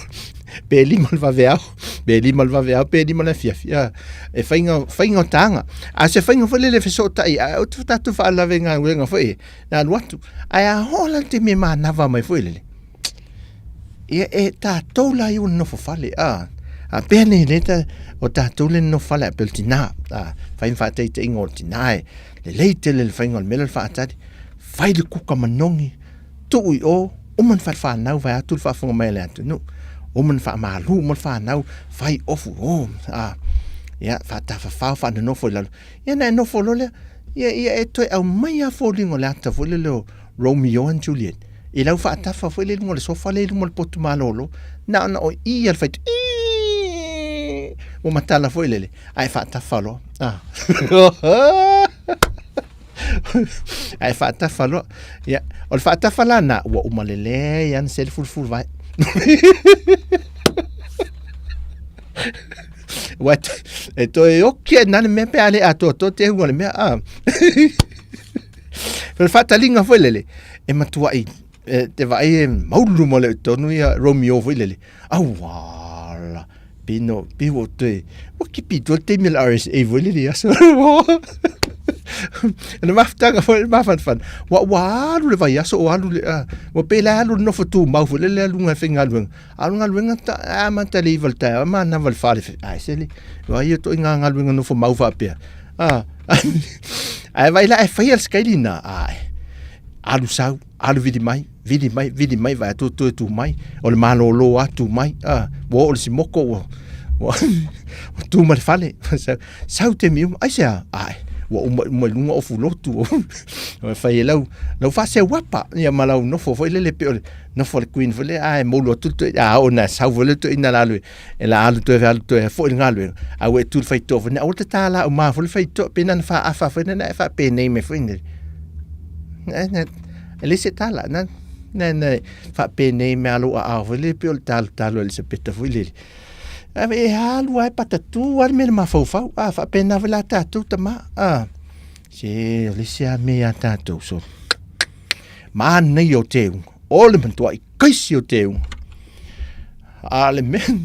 pe lima le vaveao, pe lima le vaveao, pe lima le afiafi. A, e whainga, whainga o tānga. A se whainga foi lele fesootai, a o te tātou whaalave ngā uenga foi, nā alu atu. Ae a hoa la te me mānawa mai foi lele. Ia e tātou la i o nofo fale, a, a pea nei le ta, o tātou le nofo fale a pe o le tinā, a, whai mwhaateite inga o le tinā e, le lei tele le whainga o le mele le whaatari, whai le kuka manongi, Tuu i o, uma na whanau whai atu le whaafonga mai a le atunuu. Uma na whaamalu uma le whanau, whai ofu, o, a, ia, whaatawhawhao, whaanonofo i lalo. Ia na e nofo loa lea, ia, ia e toe aumai a foliga o le ata foi lele o Romeo and Juliet. I lau faatafa foi le i luga o le sofa lea i luma o le potu malolo, na ona o i a le faitio, iiii, ua matala foi lele, ae faatafa loa. Ah. Ae faatafa loa. Ia, o le faatafa la na, ua uma lelei ana se le fulufulu vae. Ua e toe oki ai nā le mea pe a le atoatoa te hunga o le mea, a. O le faataliga foi lele, e matuai, e, te vaai e maulu ma le tonu ia Romeo foi lele. Auala, pino, pe ua toe, ua kipi tua le taimi o le RSA foi lele aso. Le mafutaga foi le mafanafana. Ua, ua alu le vaiaso o alu le, a, ua pei la alu le nofo tumau foi lele aluga e faigaluega. A o le galuega ta, a amata i le iva i le taeao, e manava i le fa le, ai se le, ua ia toi ngā galuega nofo mau faapea. A, ae vaai la e faia le sikaili na, ae, alu sau, alu vili mai, vili mai, vili mai, vaai atu toe tu mai, o le malōlō a tu mai, a, ua oo le simoko, ua, ua, ua tu ma le fale, sau, sau taimi uma, aisea, ae, ua uma, uma i luga ofu lotu, ua fai e lau, lau faaseuapa, ia ma lau nofo foi lele pei o le, nofo le queen foi lea, ae moulu atu le toeaina, a oo ina sau foi le toeaina la alu e la alu toe alu toe foi le galuega, a ua e tu le faitoa foi, aua te tā la uma foi le faitoa, pe nana faaafa foi nana e faapenei mai foi nei. E leai se tala, na, na, na, faapenei mai lou aao foi lele pei o le talotalo a Elisapeta foi lele. E alu lava e patatū lava le mea i le mafaufau, a faapena foi la tatou tama, a, se o le isi lava mea ia tatou, so. Manaia o te unga. O le matuai kaisi o te unga. A le mea...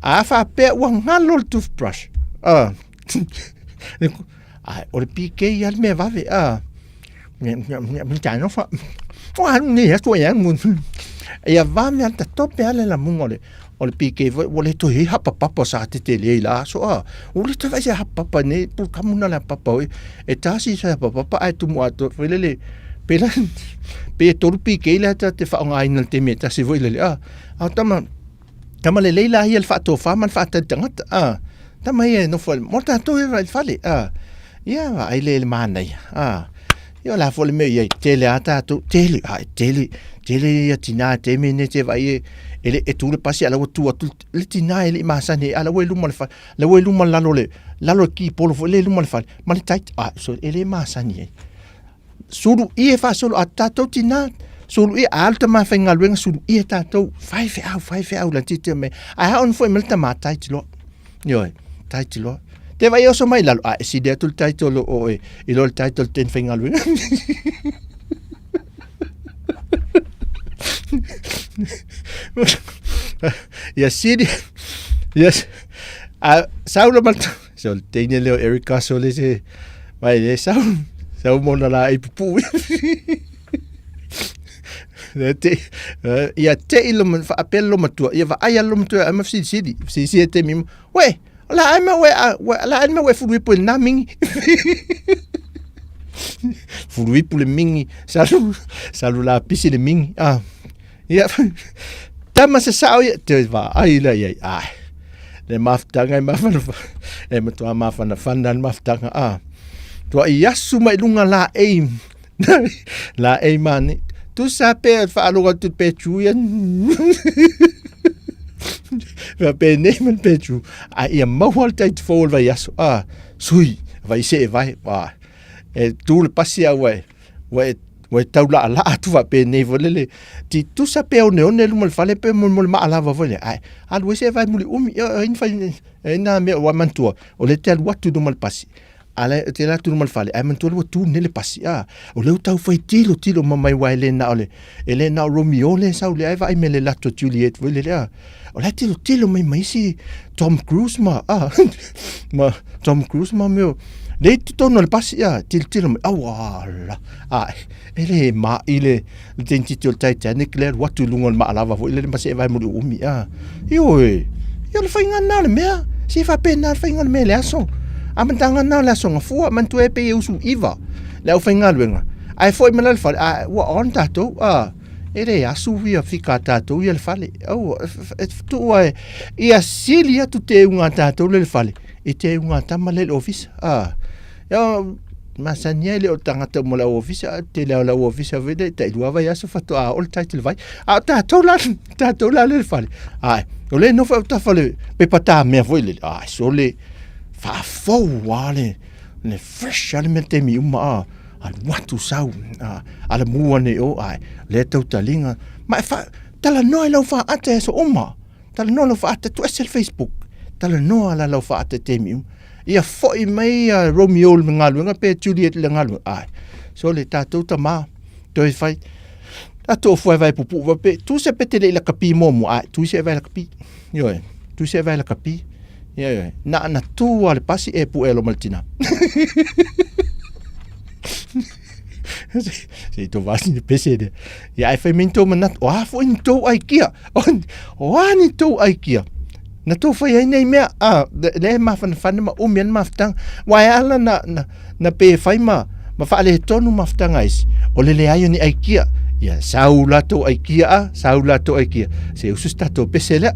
A faapea ua ngalo le toothbrush. A, a o le PK ia le mea vave. A, Ia vave a le tatope a le lamuga o le o le PK foi ua le toe i ai hapapapa sa tetele ai la aso a. Ua le toe vaai se hapapapa nei pulukamu na le hapapapa oi. E tasi se hapapapa ae tumu atoa foi lele pe la pe e tolu PK lea ta te faaaogaina i le taimi e tasi foi lele a. A o tama tama lelei la ia le faatofa ma le faatali tagata a. Tama ia e nofo mo tatou ia i le fale a. Ia vaai le le manaia a. Ia o le a foi le mea i ai, tele a tatou, tele, a e tele, tele ia tinā i taimi nei te vaai e, e le, e tu le pasi a la ua tu atu le tinā e le i masani ai, a la ua i luma o le fale, la ua i luma lalo o le, lalo o le kipolo foi lea i luma o le fale, ma le tight, a, so e le masani ai. Sulu ie faasolo a tatou tinā, sulu ie, a alu tama faigaluega sulu ie tatou, faifeau, faifeau laitiiti mai, ae a ona foi mai le tama tight loa. Ioe, tight loa. Te vai oso mai lalo, a e sili atu le title o oe, i lo le title ten faigaluega. Ia sili, ia, a sau la malta, so le teine leo Eric Castle le se, vai le sau, sau mona la i pupu. Le te, ia te i lo faapea lo matua, ia vaai lo matua ai ma fesilisili, fesilisili e te mimo, we, o la ai ma we, la ai ma we fuluipu i lena mingi. Fuluipu le mingi, salu, salu lapisi le mingi. Ah, ia, tama se sao ia, te vaai la ia, ai, le mafutaga e mafana, e matua mafanafana le mafutaga, ah. Tua i asu mai lunga la ei, La ei mani. Tu sa pe whaaloga atu pe tū ia. Fa pe nei man pe tū. A ia maua le tai te fō vai aso. A, sui, vai se e vai. A, e tū le pasi a wai. Wai wai tau la la atu fa pe nei fo lele. Ti tu sa pe one one luma le fale pe mo mo le maalava fo le. Ai, alu e se vai muli umi. E ina fai e ina mea wa mantua. O le te alu atu luma le pasi. A la te la tulu ma le fale, ai manatua le ua tu nei le pasi, a. O lea ua tau fai tilo tilo ma mai aua e le na o le, e le na o Romeo lea e sau lea ai vaai me le lato Juliet foi lele, a. O la e tilo tilo mai ma isi Tom Cruise ma, a, ma Tom Cruise ma mea o, lea i totonu o le pasi, a, tilo tilo mai, auala, a, e le ma'i le, le teinititi o le Titanic lea alu atu i luga o le maalava foi lele ma see vae muliuumi, a. Ioe, ia o le faiga lena o le mea, se faapena le faiga o le mea i le aso. Amataga lena o le aso gafua, manatua e pei e usu iva le aufaigaluega, ae foi mai la i le fale, a ua on tatou, a, e le asu ia fika a tatou ia le fale. Aua, e tuu a ia sili atu te uga a tatou le fale, i te uga a tama le i le ofisa, a. Ia, masani ai le o tagata mo le au ofisa, a tele o le au ofisa foi le tai lua vaiaso faatoa oo le title vai. A o tatou la, tatou la le fale. Ai, o le nofo au tafa le pepa tāmea foi le, ai, so le faafou a le, le fresh a le mea taimi uma a, alu atu sau, a, ala mua nei o, ai, le tau taliga. Ma e fa, talanoa i lau faata e aso uma. Talanoa lau faata, tuu ese le Facebook. Talanoa la lau faata i taimi uma. Ia foi mai a Romeo i le galuega pe Juliet i le galuega. Ai, so le tatou tama, toe fai, tatou fua e vai pupu'u va pe, tu se pe te le i lakapi muamua, ai, tu se e vai lakapi. Ioe, tu se e vai lakapi. Ioe, na na tu a le pasi e pu'e lo ma le tina. Se i tō vasi ni pese rea. Ia ai whai mai ni tō manatu, o a foi ni tō aikia. O a ni tō aikia. Na tō whai ai nei mea, a, le e mawhanawhana ma umi ana mawhitanga. Wa e ala na, na, na pe whai ma, ma whaale tonu mawhitanga isi. O le le ai o ni aikia. Ia, sau la tō aikia a, sau la tō aikia. Se usus tātou pese lea.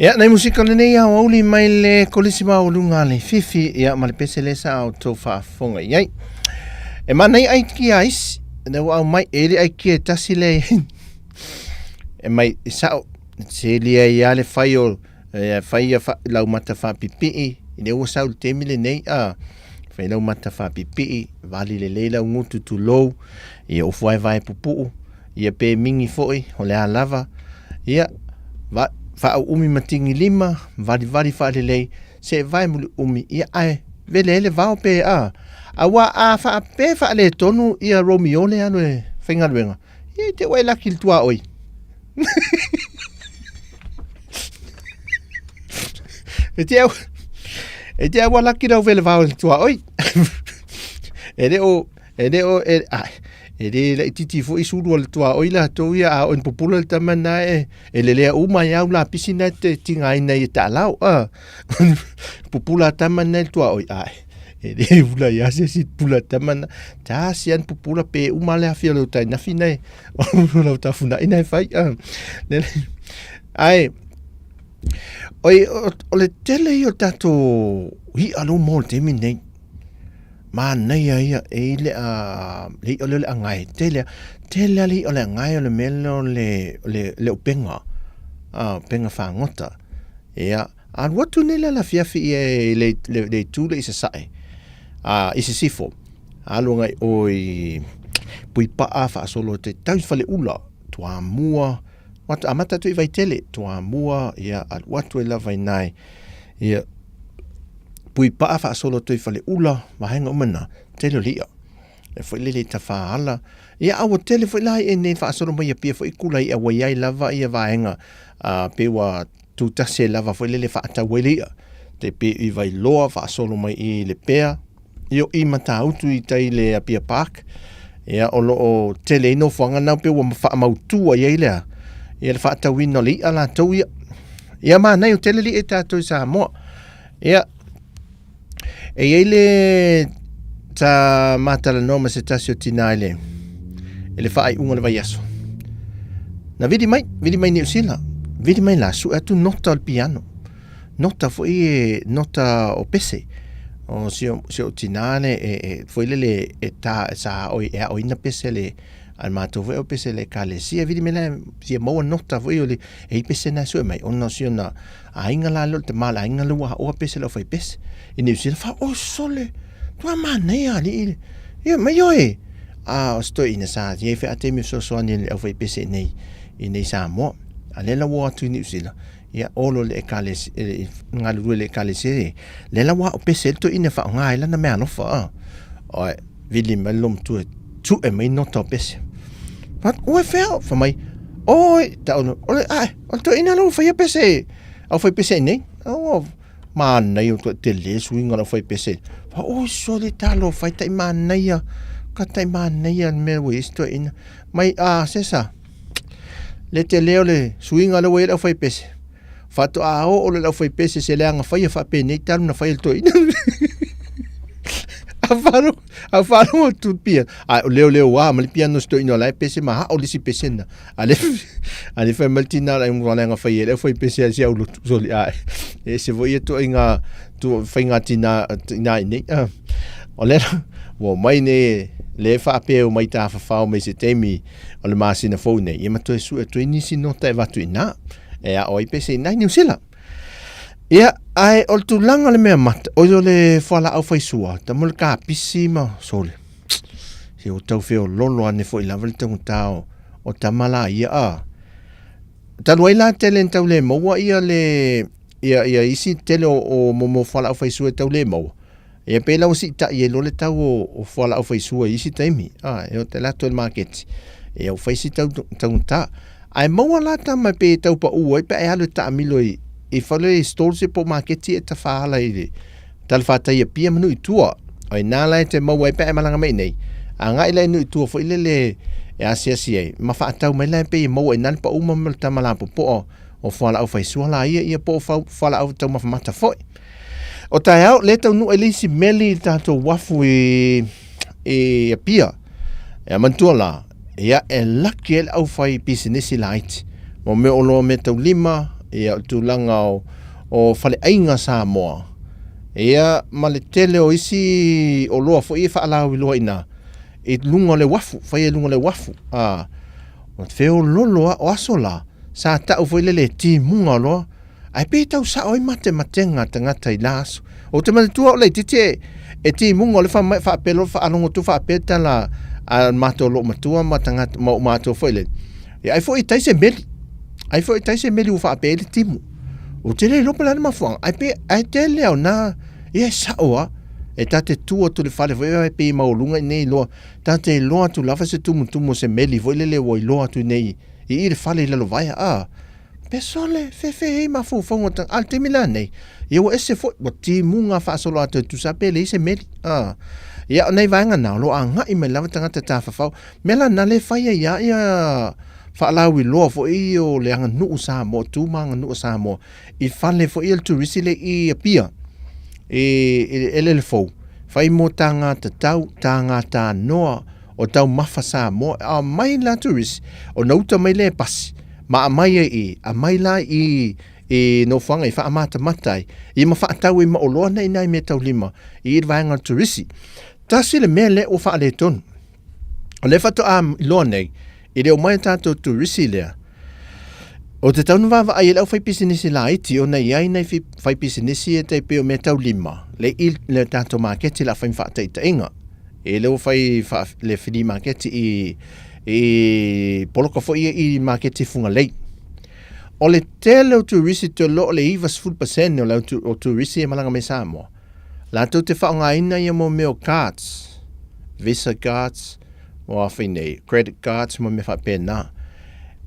Ia, nai musika lenei aoauli mai le Kolisi Maualuga a Leififi, ia, ma le pese lea sa outou faafofoga i ai. E manaia ai kia isi, na ua aumai, e le ai kia e tasi le e mai, e sao, selia ai lava le fai o, e fai ia fa, laumata faapipii, i le ua sau i le taimi lenei, a, fai laumata faapipii, vali lelei lau gutu tulou, ia ufu vaevae pupuu, ia pe mingi foi, o le a lava, ia, va, faauumi ma tigilima, valivali faalelei, se'e vae muliumi, ia ae vele ai le vao pe a. Auā a faapea e faaletonu ia Romeo le alu e faigaluega, ia i te ua e laki i le tuaoi. E te au, e te au laki lau vele vao i le tuaoi. E le o, E le o, e, a, e le laititi foi sulu o le tuaoi latou ia, a o ni pupula le tama na e, e lelea uma ai au lapisi na te tigaina i e taalau, a. Pupula tama na i le tuaoi, a, e le ula ia se si pula tama na, tasi an pupula pe uma le afia o le utai nafi na e, o lau tafunai na e fai, a. Lele, ae, oi, o, o le tele ia o tatou i'a lou mo le taimi nei, Manaia ia e i le a le i'a lea o le agae tele tele a le i'a o le agae o le mea lea o le le le upega a upega fagota ia alu atu nei le afiafi ia i le le itu lea i sasae a i sisifo alu agai i o i Puipaa faasolo atu ai tau i Faleula Toamua amata atu i Vaitele Toamua ia alu atu ai lava i ina ia Puipaa faasolo atu i Faleula, vaega uma na, tele o le i'a. E foi lele i Tafaala. Ia a ua tele foi la i'a nei faasolo mai Apia foi kula i'a ua i ai lava ia vaega a pei ua tutasi ai lava foi lele faatau ai le i'a. Tai pei i Vailoa faasolo mai i Lepea, ia o i Matautu i tai i le Apia Park. Ia o lo o tele ai nofoaga na pei ua faamautu ai ai lea ia le faatauina o le i'a latou ia. Ia manaia o tele le i'a i tatou i Samoa. Ia, e i ai le sa matalanoa ma se tasi o tinā i le, i le faaiuga o le vaiaso. Na vili mai, vili mai Niu Sila, vili mai la, sue atu nota o le piano. Nota foi e, nota o pese. O si o, si o tinā le, e, e, foi lele e tā, e sa oi, e aoina pese le, a le matou foi o pese le ekalesia vili mai la fia maua nota foi o le e i pese na sue mai ona o si ona aiga la lea o le tama o le aiga lea ua aoa pese le aufai pese i Niu Sila fa o sole tua manaia alii le ia mai oe a o se toeaina sa i ai feataimi fesoasoani i le aufai pese i nei i nei Samoa a lea la ua o atu i Niu Sila ia olo le ekalesia galulue i le ekalesia lea la ua ao pese ai le toeaina e faaaoga ai lana meaalofa a oe Vili mai le lomatua e tue mai nota o pese. Fai atu, ue fea? Fai mai, oi, tau no, o le, ae, o le toeaina lea ua faia pese, au fai pese i nei. Au, manaia o tele suiga o le aufai pese. Fai, oi, sole talo, fai tai manaia, ka tai manaia le mea ua i ai si toeaina. Mai, a, sesa, le tele o le suiga lea ua i ai le aufai pese. Faatoa oo le laufaipese se leaga faia faapenei talu na faia le toeaina. A faalogo, a faalogo atu le piano, a o leo leo a ma le piano se toeaina o la e pese ma hao le isi pese na. A le, a le fai mai le tina la ua leaga faia e le aufaipese a si au lotu soli a e ese foi ia tuaiga tu faiga tina tina i nei. Ah. O le ua mai nei le faapea o mai tafafao mai se taimi o le masina fou nei, ia ma toe sue atu ai nisi nota e avatu i ina, e ao ai pese i ina i Niu Sila. Ia, ae o le tulaga o le mea mata, oi o le fualaau faisua, tamo le kapisi ma sole. Se o tau feololo ane foi lava le taugata o, o tama la ia a. Talu ai la tele na tau le maua ia le, ia, ia isi tele o, o momo fualaau faisua e tau le maua. Ia pei la ua siitai ai loa le tau o, o fualaau faisua i isi taimi, a, e o te alu atu ai i le maketi, ia ua fai si tau, taugata. Ae maua la tama pei e tau pau ai pe a e alu e taamilo i, i fale i stalls ia po o maketi ia e tafaala i le talafatai i Apia ma nuu i tua. O i ina la e te maua ai pe a e malaga mai i nei, agai la i nuu i tua foi lele e asiasi ai, ma faatau mai la pei e maua i ina le pau ma le tama lapopoa o fualaau faisua la ia, ia po o fualaau taumafa mata foi. O taeao, lea e taunuu ai le isi meli i le tatou uafu i, i Apia. E manatua la, ia e laki ai le aufai pisinisi laiti. Mo mea oloa meataulima, Ia, o le tulaga o, o faleaiga Samoa, ia, ma le tele o isi oloa foi e faalauiloa i ina, i luga o le uafu, faia i luga o le uafu, a, o feololo lava, o aso la, sa tau foi lele e timuga loa, ae pei e tau sao ai matematega a tagata i la aso. Ou te manatua o laitiiti e, e timuga o le fai mai faapea loa faalogo atu faapea tala a matou loomatua ma tagata ma o matou foi lele. Ia ai foi i tai se meli. Ai foi i tai se meli ua faapea ai le timu. Ou te le iloa po o le a le mafuaaga, ae pei ae tele au na, ia e sao lava. E ta te tu atu i le fale foi e pei e maualuga i inei loa, ta te iloa atu lava se tumutumu o se meli foi lele ua iloa atu i inei i i le fale i Lalovaea, a. Pe sole, fefe ai mafaufauga o tagata. A o le taimi la nei, ia ua ese foi, ua timuga faasoloatoa e tusa pe leai se meli. A. Ia, o nai vaega na, o lo o agai mai lava tagata tafafao. Mea la na le fai ai lava ia faalauiloa foi o le aganuu Samoa, tu ma aganuu a Samoa i fale foi ia le turisi le i Apia, i le eleele fou, fai mo taga tatau, taga tanoa o taumafa Samoa. A mai la turisi, ona uta mai lea e pasi, ma aumai ai i, aumai la i i nofoaga i faamatamata ai, ia ma faatau ai ma oloa nei nai meataulima i le vaega o le turisi. Tasi le mea lea ua faaletonu. O lea faatoa iloa nei, i le omai a tatou turisi lea, o te tau na vaavaai e le aufaipisinisi laiti ona e i ai nai faipisinisi e tai pei o meataulima le i le tatou maketi o le a fai ma faataitaiga. E le ua fai le flea maketi i i poloka foi ia i maketi Fugalei. O le tele o turisi te iloa o le 90% o le o turisi e malaga mai Samoa, latou te faaaogaina ia mo mea o cards, Visa cards, o a fai nei, credit cards ma mea faapena.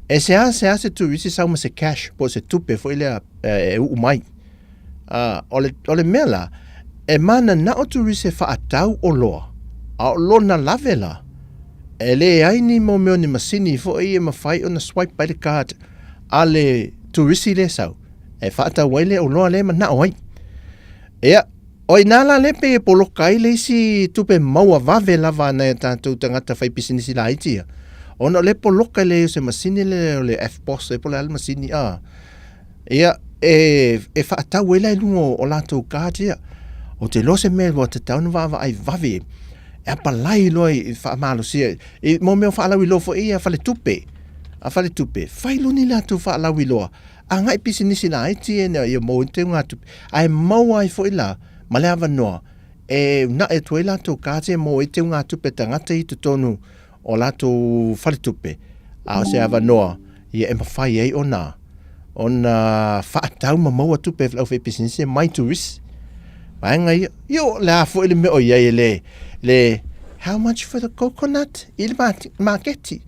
E seasea se turisi sau ma se cash po o se tupe foi lea e uu mai. A, o le, o le mea la, e mananao turisi e faatau oloa, a o lona lave la, e leai ni mo mea o ni masini foi e mafai ona swipe ai le card a le turisi lea e sau, e faatau ai le oloa lea e manao ai. Ia, o i ina la lea pei e poloka ai le isi tupe maua vave lava a nai a tatou tagata faipisinisi laiti ia, ona o lea e poloka i le o se masini lea o le EFTPOS ea po o le a le masini, a. Ia, e, e faatau ai la i luga o, o latou card ia. Ou te iloa se mea ua tatau ona vaavaai vave e apalai loa i faamalosia i mo mea o faalauiloa foi ia faletupe. A faletupe, fai loa ni latou faalauiloa agai pisinisi laiti ia ia maua ai teugatupe, ae maua ai foi la ma le avanoa e una'i atu ai latou cards ia e maua ai teugatupe a tagata i totonu o latou faletupe, a o se avanoa ia e mafai ai ona ona faatau ma maua tupe e le aufaipisinisi mai turisi. Vaega ia, ia o le a foi le mea o i ai e le, le how much for the coconut i le maketi,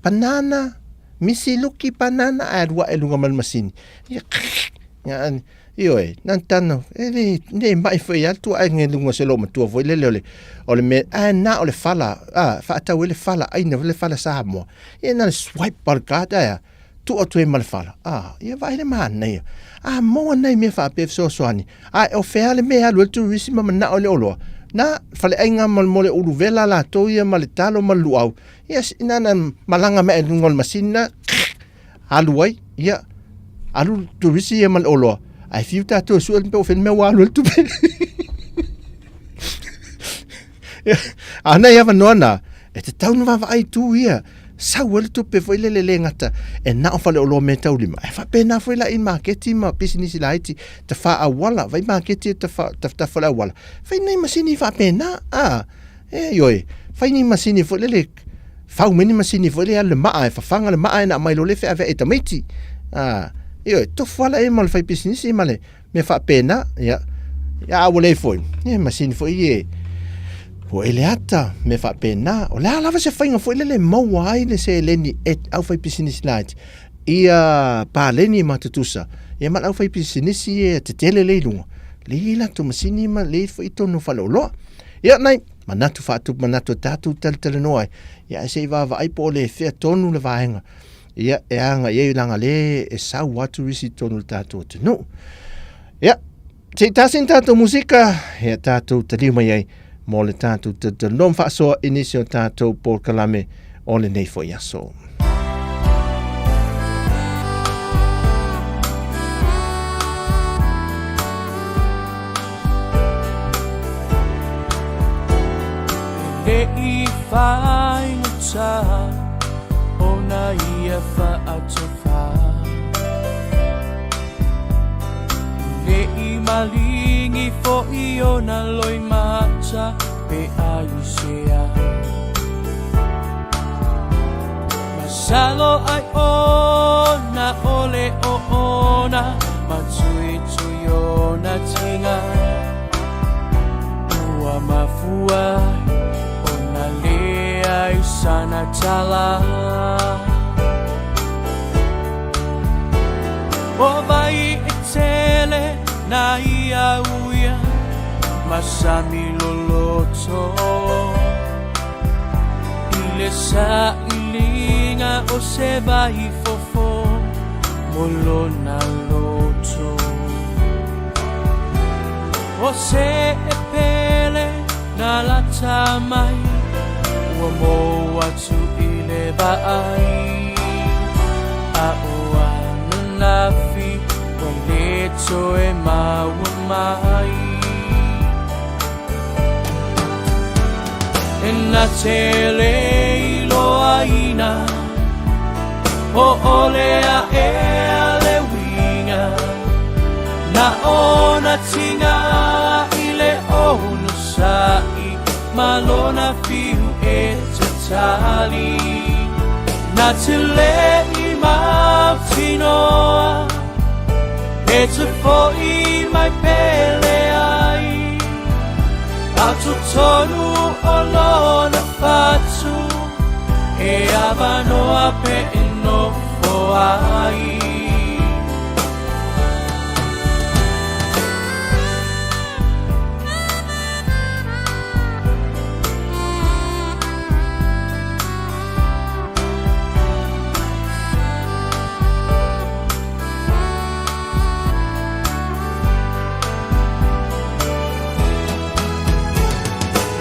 banana, misi luki banana, ae alu ae i luga ma le masini. Ia, ia, Ioe, na tano, e le, le mai foi ia tua ai nge lunga se lo matua foi lele o le, o le me, a na o le fala, a, whaatau e le fala, ai na le fala Samoa. Ia na le swipe pa le card aia, tua atu e ma le fala. A, ia vai le mana ia. A, maua nei mea whaapea fesoasoani. A, o fea le mea alu e le turisi ma manao le oloa. Na, fale ainga ma mo le uluvela latou ia ma le talo ma le luau. Ia, na na malanga mea e lunga o le masini na, alu ai, ia, alu turisi ia ma le oloa, ae fiu tatou e sue le mea o fea le mea ua alu ai le tupe. A nai avanoa na, e tatau ona vaavaai i tu ia, sau ai le tupe foi lele le gata e na o faleoloa meataulima, ae faapena foi la i maketi ma pisinisi laiti, tafa auala, vai maketi e tafa, tafatafa o le auala, fai nai masini faapena, a. E, ioe, fai ni masini foi lele, fau mai ni masini foi lele alu le maa, e fafaga le maa e na aumai loa lea feaveai e tamaiti. A, ioe, tofu ala e ma le fai pisinisi ma le mea faapena, ia. Ia, a ua leai foi, ia masini foi e, ua eleata, mea faapena. O le a lava se faiga foi lele e maua ai le seleni e au fai pisinisi laiti, ia paleni ma tutusa, ia ma le au fai pisinisi e tetele lea i luga, lea e i ai latou masini ma lea e i ai foi totonu o faleoloa. Ia nai manatu faatupu manatu a tatou talatalanoa ai, ia ae se i vaavaai po o le fea tonu le vaega ia e agai ai leaga le e sau atu isi i totonu o le tatou atunuu. Ia, se i tasi ni tatou musika, ia tatou taliu mai ai mo le tatou talatalanoa ma faasoa i nisi o tatou polokalame o lenei foi aso. Le i faigata ona ia faatofa. Le i malingi fo'i ona loimata pe aisea. Masalo ai ona ole o ona matuitui ona tiga. Ua mafua ona leai sana tala. O vai e tele na ia uia masami loloto. I le sailiga o se vai fofo mo lona loto. O se e pele na lata mai ua mou atu i le vaai. A o ananafi ua le toe maua mai. E na te le iloaina o ole aʻe le uiga na ona tiga i le onosai ma lona fiu e tatali. Na te le i mautinoa e te fo'i mai pele ai a totonu o lona fatu e avanoa pe e nofo ai.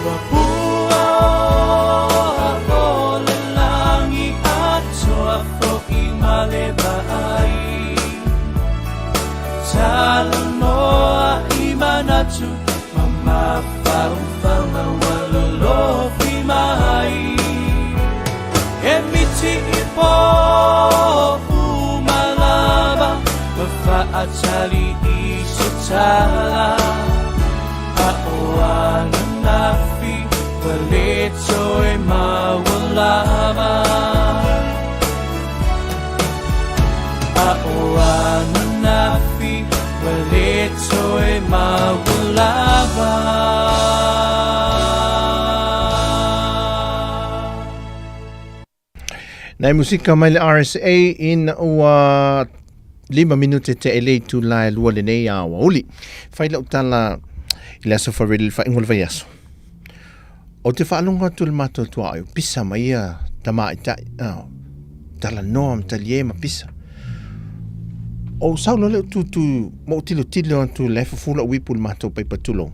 Ua pua o le lagi atoa fo'i ma le vaai. Talanoa i manatu ma mafaufauga ua lolofi mai. E miti i po uma lava ma faatali i se tala. A o ananafi ua le toe maua lava. A o ananafi ua le toe maua lava. Nai musika mai le RSA ina ua 5 minute te e le itula e lua lenei aoauli. Fai lau tala i le aso Fareli le faaiuga o le vaiaso. Ou te faalogo atu i le matou tuaoi, pisa ma ia tamaitai, oh, talanoa ma talie ma pisa. Ou sau loa lea ou tutu ma ou tilotilo atu la e fufu lau ipu i le matou paipa tulou.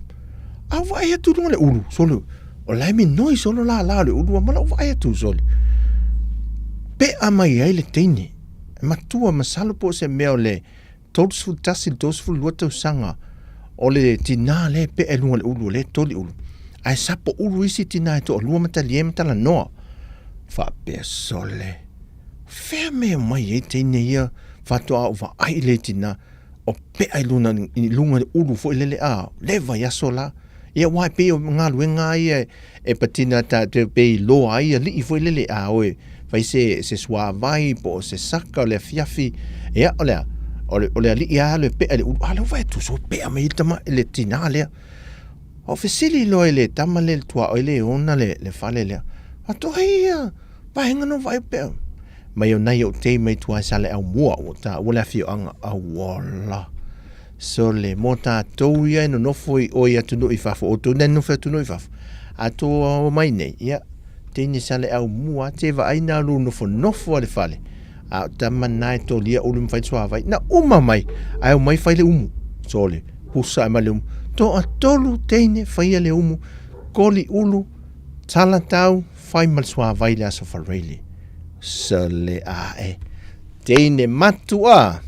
A ou vaai atu i luga o le ulu, sole, o la e minoi solo lala o le ulu ma lau vaai atu sole. Pea mai ai le teine, matua masalo po o se mea o le 31 i le 32 tausaga o le tinā lea e pea i luga o le ulu, o lea e toli ulu. Ae sapo ulu isi tinā e toalua ma talie ma talanoa. Faapea sole, fea mea mai ai teine ia faatoa ou vaai i le tinā o pea i luna i luga i le ulu foi lele a le vaiaso la. Ia aua e pei o galuega lava ia e patina ta te pei loa ai alii foi lele a oe fai se se suavai po o se saka o le afiafi ia o le a o le o le alii lava alu e pea i le ulu a lea ua vaai atu so pea mai ai le tama le tinā lea. Ou fesili loa i le tama lea le tuaoi lea e ona le le fale lea, faatoa ai ia vaega na ou vaai pea mai o nai ou tei mai tua i Saleaaumua ua taua le afioaga auala. Sole, mo tatou ia e nonofo i o i atunuu i fafo, outou nei nonofo i atunuu i fafo, a tou o mai nei, ia, teine Saleaaumua, te vaai na alu nofonofo a le fale, a o tama na e tolia ulu ma fai le suavai, na uma mai, ae omai fai le umu, sole, pusa ae mai le umu, toatolu teine faia le umu, koli ulu, tala tau, fai ma le suavai le Aso Faraile. Sole ae, teine matua,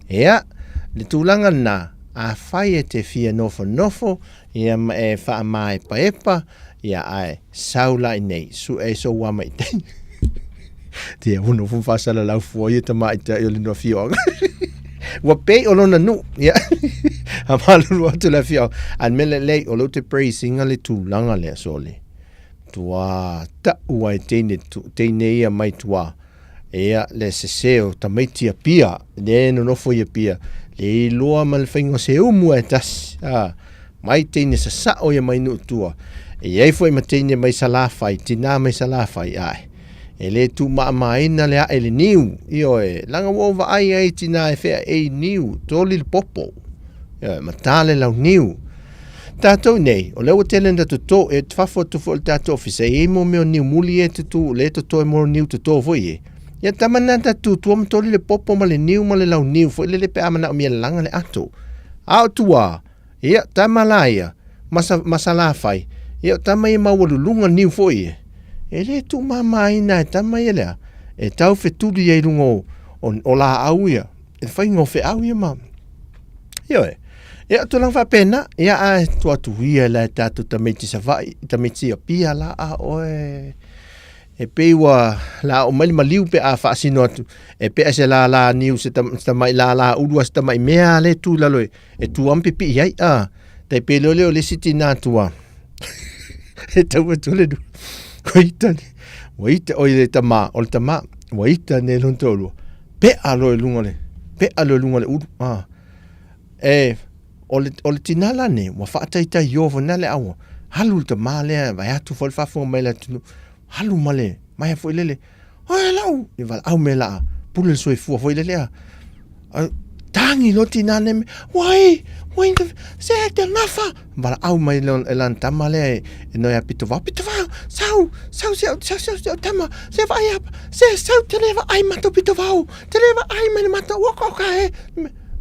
ia, le tulaga lena. Afai e te fia nofonofo, ia ma e faamaepaepa, ia ae sau la i nei, suʻe sou amaʻi te nofo ma faasalalau fua ia tamaʻitaʻi o le afioaga ua pei o lona nuʻu. Ia famalulu atu le afioaga a le mea lelei o lea ou te praise ina le tulaga lea sole tuā taʻu ai teine teine ia mai tuā. Ia, le sese o tamaiti Apia, le nonofo i Apia, le iloa ma le faiga o se umu e tasi, a, mai teine sasao ia mai Nuutua, e iai foi ma teine mai Salafai, tina mai Salafai, ae, e le tuumaamaina le ae le niu, ioe, laga ua ou vaai ai tina e fea ei niu, toli le popo, ioe, ma ta le lau niu. Tatou nei, o lea ua tele ina toto, e fafo atu foi o le tatou ofisa, e i ai mo mea o niu muli e tutu, le toto e mo niu toto foi e. Ia tama na ta tutua ma toli le popo ma le niu ma le lau niu foi lele pe a manaomia lalaga le ato. A o tua, ia, tama la ia, ma, sa, ma Salafai, ia o tama ia maualuluga niu foi e. E le tuumamaina e tama ia lea, e tau fetuli ai i luga o, o, o laau ia, e faiga o feau ia ma... Ioe. Ia, tulaga faapena, ia ae tuu atu ia la e tatou tamaiti Savaii, tamaiti Apia la a oe. E pei ua la oo mai le maliu pe a faasino atu, e pea se lālā niu, se tamai lālā ulu a se tamai mea lea e tu i lalo e, e tu lava ma pipii ai, a. Tai pei loa lea o le isi tinā tua, e tau atu le nuu, ua ita nei, ua ita, oi le tamā, o le tamā, ua ita nei lona toalua, pea loa i luga o le, pea loa i luga o le ulu, a. E, o le, o le tinā la nei, ua faataitai ioa foi na le aua, alu le tamā lea, vaeatu foi le faafofoga mai a le atunuu, alu ma le maea foi lele, oi lau, i valaau mea laa, pule le soifua foi lele a. A tagi loa tinā nei, wai, wai, se te gafa, valaau mai le e lana tama lea e, e noe a Pitovao, Pitovao, sau, sau se au, sau, sau se au tama, se vaai apa, se sau te le vaai matou Pitovao, te le vaai mai le matou, ua oka e,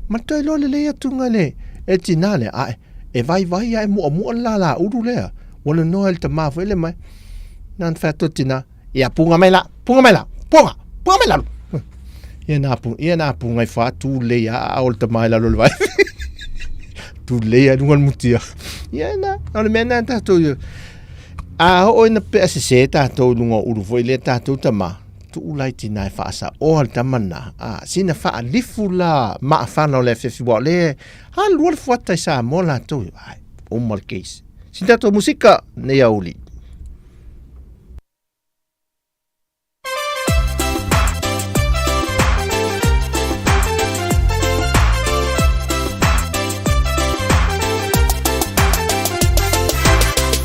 Ma toe iloa lelei atu nga le e tinā lea, ae, e vaivai a e muʻamuʻa le lālā ulu lea. Ua nonoa i le tamā foi le mai. Na ona fai atu o le tinā, Ia, puga mai la, puga mai la, puga, puga mai lalo. Ia nā puga, ia nā puga i whā, tū lelei a ao le tamā i lalo o le vai. Tū lelei a i luga o le mutia. Ia nā, o le mea nā tātou, a oo ina pea sesē tātou i luga o ulu foi lea tātou tamā, Tuu la i tina e faasaoa le tama lena, a, sina faalifu la maafala o le afiafi ua o lea e alu le fuata i Samoa latou, ai, uma le case. Sina tatou musika nei aouli.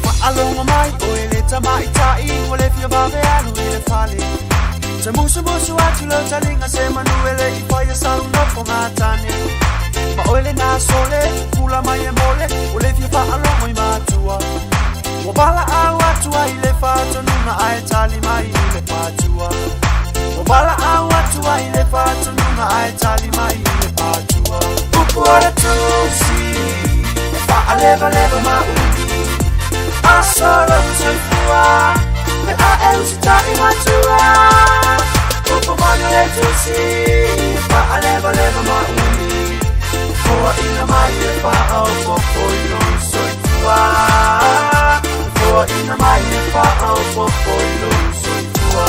Faalogo mai oe le tamaitai ua le fia vave alu i le fale Te musumusu atu lau taliga se manu e le i faia sau nofoga tane Ma oe lena sole pula mai e mole ua le fia faalogo i matua Ua valaau atu ai le faatonuga ae tali mai i le patua Ua valaau atu ai le faatonuga ae tali mai i le patua Upu o le tusi e faalevaleva ma umi Aso lou soifua pe a e usitai matua Upu moni o le tusi e faalevaleva ma umi Foaina mai e faaopoopo i lou soifua Foaina mai e faaopoopo i lou soifua.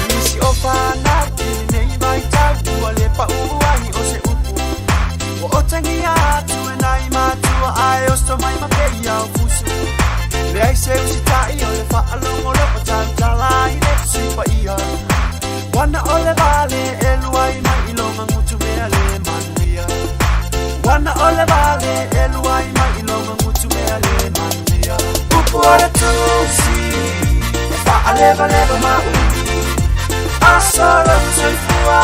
Nisi o whanau i lenei vaitau ua le paʻu ai o se upu Ua otagia atu e nai matua ae oso mai ma peia o fusu Leai se usitai o le faalogologo tautala i le Tusi Paia Ua na o le vale e luai mai i loga gutumea le manuia Ua na o le vale e luai mai i loga gutumea le manuia Upu o le Tusi e faalevaleva ma umi Aso lou soifua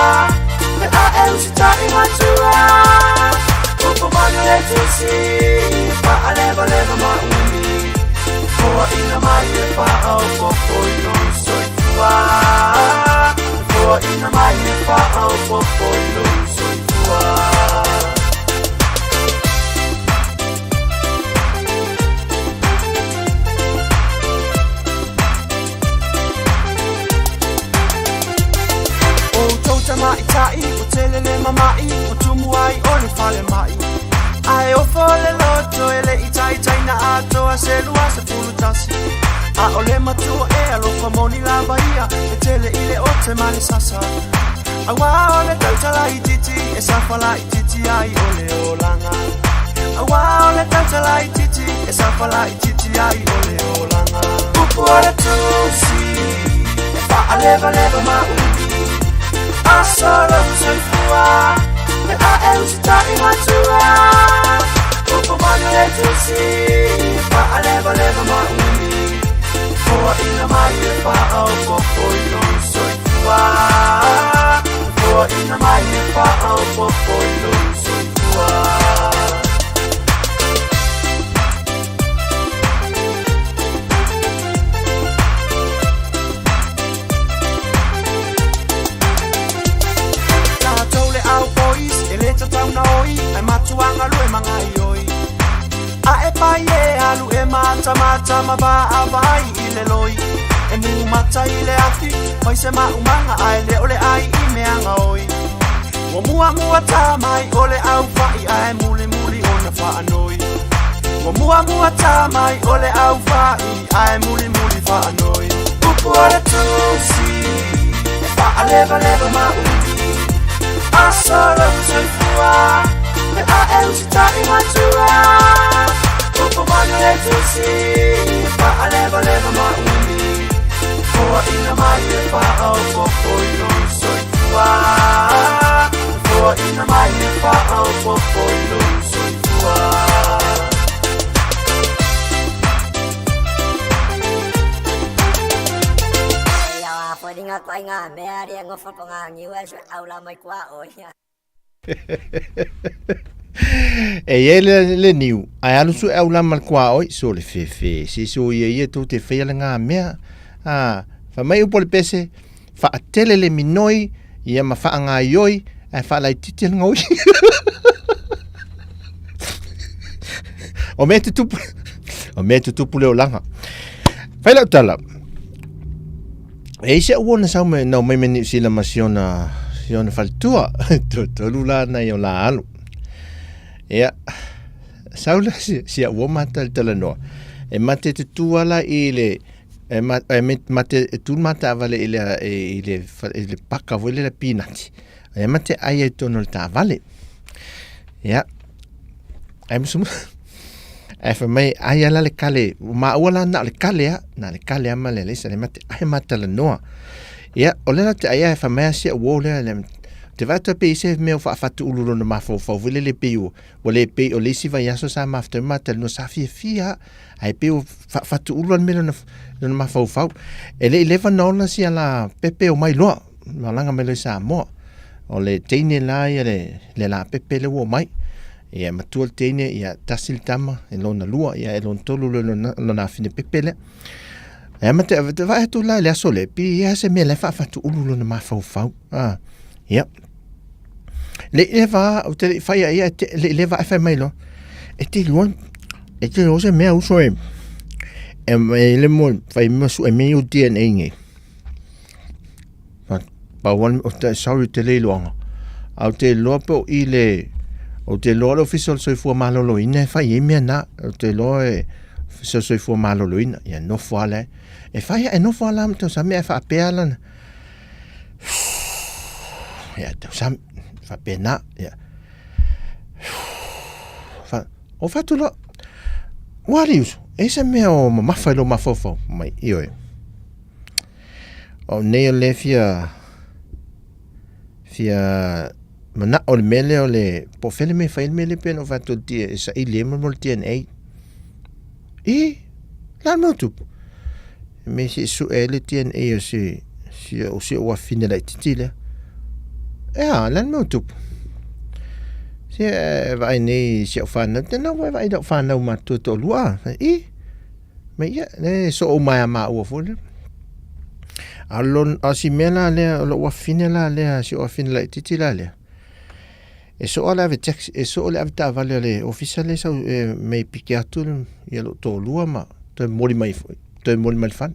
pe a e usitai matua Upu moni o le Tusi e faalevaleva ma umi Foaina mai e faaopoopo i lou soifua Foaina mai e faaopoopo i lou soifua. tamaitai ua tele le mama'i ua tumu ai o le falemai. Ae ofo le loto e le i taitai na atoa se 21. A o le matua e alofa moni lava ia e tele i le ote ma le sasa. Auā o le tautala itiiti e safa laitiiti ai o le olaga. Auā o le tautala itiiti e safa laitiiti ai o le olaga. Upu o le tusi e faalevaleva ma umi. Aso lou soifua pe a e usitai matua. Upu mai o le tusi e faalevaleva ma umi. Foaina mai e faaopoopo i lou soifua. Foaina mai e faaopoopo i lou soifua. Tatou le au boys e le tatau na oi ai matua galue ma gaioi. A e pai e alu e matamata ma vaavaai i le loi. E mumata i le afi fai se maumaga ae le o le ai i mea gaoi. Ua muamua tā mai o le au fa'i ae mulimuli ona faanoi. Ua muamua tā mai o le au fa'i ae mulimuli faanoi. Upu o le tusi e faalevaleva ma umi. Aso lou soifua pe a e usitai matua. Upu mai o le tusi e faalevaleva ma umi. Foaina mai e faaopoopo i lou soifua. Foaina mai e faaopoopo i lou soifua. E i ai le, le niu, ae alu su e aula ma le kuaoi, so le fefe, se so ia ia tou te faia le ngā mea. A, fa mai upo le pese, faatele le minoi, ia ma faangaioi, ae faalaititi le gaoi. O mea tutupu, o mea tutupu le olaga. Fai lau tala, E i se ua na sau mai nau mai me Niu Sila ma si ona, si ona faletua. Tolu la nai o la alu. Ia, sau la si, si a ua mata le talanoa. E mate te tu ala i le, e, ma, e mate e tu mata avale i le, i le, i le paka voi le pinati. E mate ai e tono le tavale. Ia, ai musu Ae fai mai, ai ala le kale, maua la na o le kale a, na le kale a ma le leisa le mate, ai ma talanoa. Ia, o le la te ai e fai mai asia uo lea, le, te vaai atu pe i se mea o faafatu ulu lona mafaufau foi lele pei ua, ua le pei o le isi vaiaso sa mafuta ai ma talanoa sa fiafia a, ae pei ua faafatu ulu lava le mea lona, lona mafaufau. E le i leva na ola sia la pepe o mai loa, malaga mai loa i Samoa. O le teine la ia le, le la pepe le ua omai. Ia, e matua le teine, ia, tasi le tama, e lona lua, ia, e lona tolu le lona, lona afine pepe lea. E ma te, te vaai atu la i le aso le, pi ia se mea le faafatu ulu lona mafaufau. Ah, ia. Le i leva, o te le i whai a ia, te, le i leva e whai mai loa. E te lua, e te lua se mea uso e, e, e le mo, whai mea su e mea i o DNA nge. Pau lava o te sorry te le iloaga. Ae ou te iloa pe o i le ou te iloa le Ofisa o le Soifua Maloloina e fai ai mea na. Ou te iloa e Ofisa o le Soifua Maloloina. Ia nofo lava la. E fai e nofo lava la ma tausami ae faapea lana. Ia tausami faapena. Ia. Fa, o fatu loa. Ua ali uso, e se mea o mamafa i lou mafaufau mai, ioe. O nei o le fia fia manao le mea lea o le po o fea le mea e fai ai le mea lea pei ona ou fai atu e saili ai mo le DNA. I, la le mea o tupu? E mea se i sue ai le DNA o si si o si ou afine laitiiti lea. E a, le a le mea o tupu? Se e vaai nei si au fanau, tena ua e vaai i lau fanau matutua e toalua. I, Ma ia, le soo uma ai a maua foi lea. A lon, a si mea la lea, o lou afine la lea, si ou afine laitiiti la lea, e soo le ave taxi, e soo le ave taavale a le ofisa lea sau e mei piki atu ia lou toalua ma toe momoli mai foi, toe momoli mai le fale.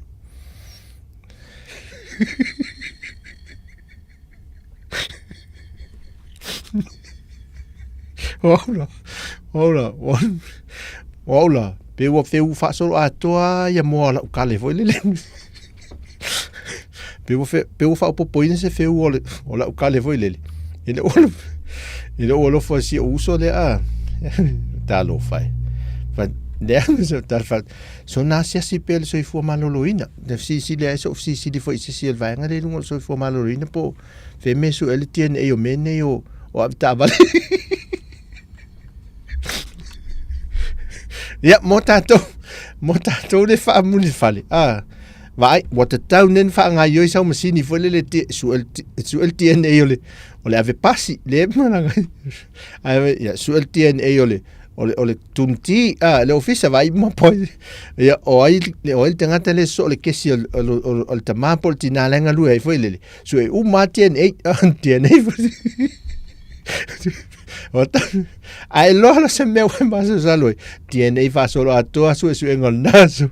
O au la, o au la, o au la, pe ua feu faasolo atoa ia moa o lau kale foi lele. Pe ua, fe, pe ua faaopoopoina se feu o, le, o lau kale foi lele. E le o, e le o alofa si o uso lea a. Talofa e. Fa, lea, fa, so na asiasi pea le soifua maloloina. Na fesilisili ai so'u fesilisili foi i se isi o le vaega lea i luga o le soifua maloloina po o fea mea e sue ai le DNA o mea nei o, o avetaavale. Ia, mo tatou, mo tatou le faamuli fale. Ah, vaai, ua tatau nei ona faagaoioi sau masini foi lele e sue le DNA o le, o le ave pasi, le malaga. Ae, ia, sue le DNA o le, o le, o le tumti, ah, le ofisa vaai ma poi. Ia, o ai, o ai le tagata le soo le kesi o, o, o, o le tamā po o le tinā la e galue ai foi lele. Sue uma DNA, DNA foi. Ae loa la se mea ua masalosalo ai, DNA faasolo atoa suesuega o lena aso.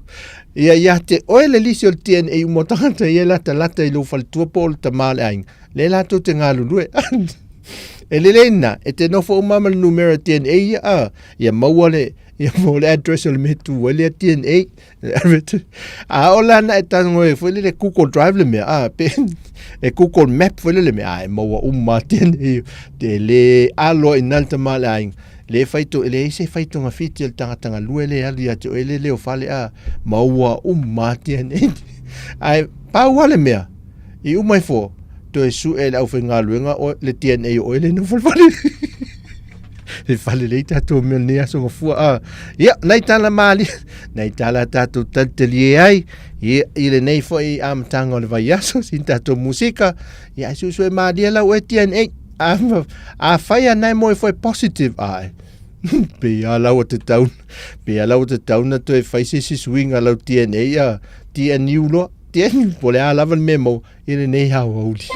Ia ia te oe le lisi o le DNA uma o tagata ia e latalata i lou faletua po o le tama o le aiga, lea latou te galulue. E lelei lena, e te nofo uma ma le numera DNA ia, a, ia maua le, ia maua le address o le mea e tu ai lea DNA. A o la na e tago e foi lele Google Drive le mea, a, pe, e Google Map foi lele mea, a, e maua uma DNA. Te le aloa i nā le tama a le aiga. Le fai to, e leai se fai togafiti a le tagata galue le alu ia te oe le leo fale, a, maua uma DNA. Ae pau lava le mea, i uma ifo, toe sue e le aufaigaluega o le DNA o oe le nofo i le fale. E fale lelei tatou mea o lenei aso gafua. Ah, ia, nai tala malie, nai tala tatou talitalie ai, ia, i lenei foi amataga o le vaiaso, sin tatou musika, ia, ai suesue malie lau e DNA. A, a whai a nai moe foi positive, ai. Pe ia lau o te tauna, pe ia lau o te tauna toe whai se isi suiga lau DNA, ia, TNU loa, TNU, po le a lava le mea maua, i lenei aoauli.